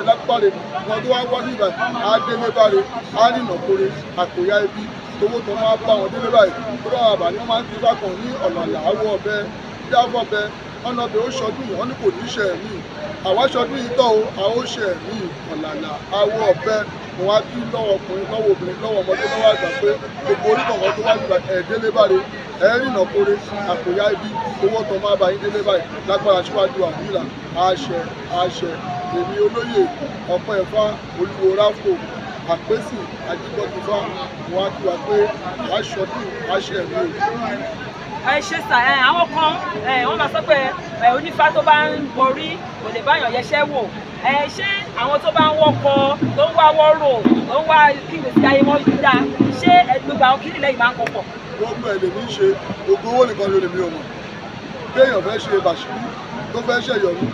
Lágbára wọn tó wá wá sí ibà á délé báre, á rìnà kore àkóyá ibi tówó tó máa bá wọn délé báyìí tó bá wà bá ní wọn máa ń fi bákan ní ọ̀nà làwọ̀ ọbẹ̀ dáfọ̀ bẹ ọ̀nà ọbẹ̀ ó ṣọdún yìí, wọn ní kò ní ṣe ẹ̀mí àwa ṣọdún yìí tọ́ o, a ó ṣe ẹ̀mí ọ̀làlà awọ ọ̀bẹ. Mo wá kí lọ́wọ́ ọkùnrin, lọ́wọ́ obìnrin, lọ́wọ́ ọmọdé, lọ́wọ́ àgbà pé gbogbo orí kọ̀ọ̀kan tó wá gbà ẹ̀ délé báre, ẹ̀ rìnà kore àkóyá ibi owó tó máa bá yín délé báyìí lágbára síwájú àdúrà. Àṣẹ àṣẹ. Èmi olóyè Ọpẹ́ Ifá Olúwo Ráfò Àpèsì Ajígbọ́tifá, mo wá kí wa pé àṣọdún àṣẹ ẹ̀mí o. Ẹ ṣe sà. Ẹ àwọn kan ẹ wọ́n máa sọ pé ẹ onífá tó bá ń borí kò lè báyàn yẹṣẹ́ wò. Ẹ ṣé àwọn tó bá ń wọkọ, tó ń wá wọ́rò, tó ń wá kí ìgbésí ayé wọn dá, ṣé ẹ gbogbo àwọn kíni lẹ́yìn máa ń kọ pọ̀? Gbogbo ẹ̀ lèmi ń ṣe, gbogbo owó nìkan ló lèmi ò mọ̀. Kéèyàn fẹ́ ṣe bàṣírí, tó fẹ́ ṣẹ̀yọ̀nú,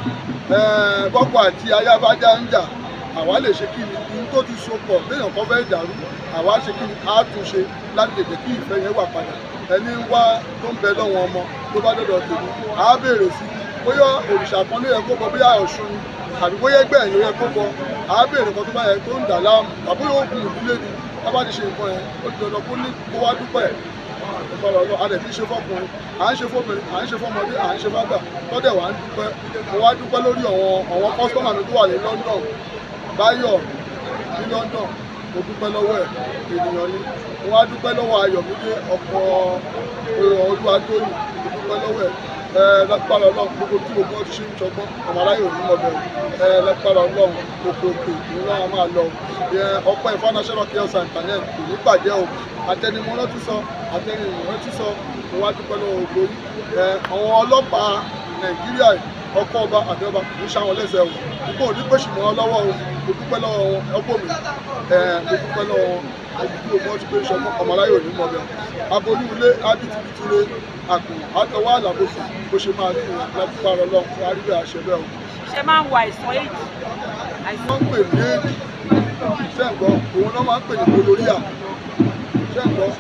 bọ́kọ àti ayábájá ń jà, àwa lè ṣe kí ni ohun tó ti so pọ̀ béèyàn kan fẹ́ dàrú, àwa ṣe kí ni á tún ṣe láti lè jẹ́ kí ìfẹ́ yẹn wà padà. Ẹni ń wá tó ń bẹ lọ́wọ́n ọmọ tó bá dọ̀dọ̀ tèmi, á béèrè sí bóyá òrìṣà kan ló yẹ kó bọ, bóyá Ọ̀ṣun ni àbí bóyá ẹgbẹ́ ẹ̀ ló yẹ kó bọ. Á béèrè nǹkan tó bá yẹ tó ń dà láàmú àbí oògùn ìdílé ni. Tá bá ti ṣe nǹkan yẹn, ó di dandan kó ní kó wá dúpẹ́ ìfọ̀rọ̀ lọ. A lè fi ṣe fọkùnrin, à ń ṣe fọbìnrin, à ń ṣe fọmọdé, à ń ṣe fágbà tọ́dẹ̀ wà ń dúpẹ́. Mo wá dúpẹ́ lórí àwọn kọ́sítọ́mà mi tó wà ní London, Báyọ̀ ní London, mo dúpẹ́ lọ́wọ́ ẹ̀, ènìyàn ni. Mo wá dúpẹ́ lọ́wọ́ Ayọ̀mídé ọkọ̀ Olúwatóyìn, mo dúpẹ́ lọ́wọ́ ẹ̀. Lágbára Ọlọ́run, gbogbo tí gbogbo ti ṣe ń ṣọgbọ́n, ọmọ aráyè ò ní mọ̀ bẹ̀rù. Lágbára Ọlọ́run, òkè òkè òun náà máa lọ. Ọpẹ́ Ifá National Care Center náà kò ní bàjẹ́ o. Àtẹnumọ́ ti sọ, àtẹnumọ́ ti sọ. Mo wá dúpẹ́ lọ́wọ́ ògbó yìí. Àwọn ọlọ́pàá Nàìjíríà, ọkọ̀ ọba àbí ọba kò ní ṣáwọn lẹ́sẹ̀ o, ikú ò ní pèsè mọ́ lọ́wọ́ o. Mo dúpẹ́ lọ́wọ́ wọn, ọgbọ́n mi, mo dúpẹ́ lọ́wọ́ wọn. Àdúgbò mọ́ ti pé sọmọ ọmọ aráyè ò ní mọ̀ bẹ́ẹ̀. Aboyún ilé ábìtìbìtìrẹ àgùn àtọwọ́ àlàbòsùn bó ṣe máa rí ìwọ̀n lágbára Ọlọ́run fún arígbé àṣẹ bẹ́ẹ̀ o. Ṣé máa ń wo àìsàn éèdì? Wọ́n ń pè ní éèdì, ṣẹ́ǹgbọ́n òun náà máa ń pè ní gonorrhea, ṣẹ́ǹgbọ́n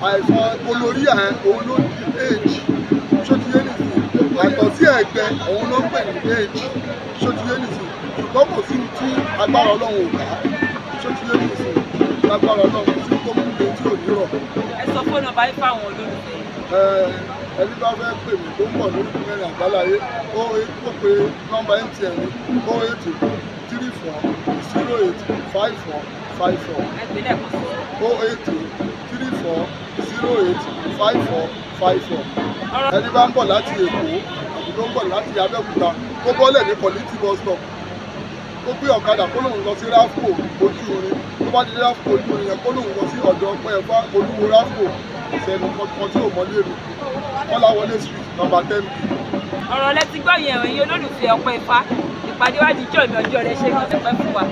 àìsàn gonorrhea yẹn òun ló di éèdì, ṣó ti yé nìsín? Yàtọ̀ sí ẹ̀gbẹ́ òun ló ń pè ní éèdì, ṣó ti yé nìsín? Ṣùgbọ́n kò sí tí agbára Ọlọ́run ò ká, ṣó ti yé nìsín? Lágbára Ọlọ́run kò sí tó mú mi tí ò nọ́mbà yín fáwọn olólùfẹ́ yín. Ẹni bá fẹ́ pè mí tó ń bọ̀ lórí mẹ́rin àgbáláyé, ó kó pe nọ́mbà MTN ní 08034085454. Ẹ pè lẹ́ẹ̀kan sí i. 08034085454. Ẹni bá ń bọ̀ láti Èkó àbí tó ń bọ̀ láti Abẹ́òkúta, kó bọ́lẹ̀ ní Quality bus stop, kó gbé ọ̀kadà, kó lóun lọ sí Rafco ojú irin. Tó bá di Rafco ojú irin yẹn, kó lóun lọ sí ọ̀dọ̀ Ọpẹ́ Ẹ̀fá Olúwo Rafco. Ìṣẹ́nu kankan tí ò mọ́lé mi, Kọ́láwọlé Street, number 10B. Ọ̀rọ̀ lẹ ti gbọ́ yẹn, ẹ̀yin olólùfẹ́ Ọpẹ́ Ifá. Ìpàdé wa di jọ́ mi ọjọ́ rẹ ṣe kí ọpẹ́ fún wa.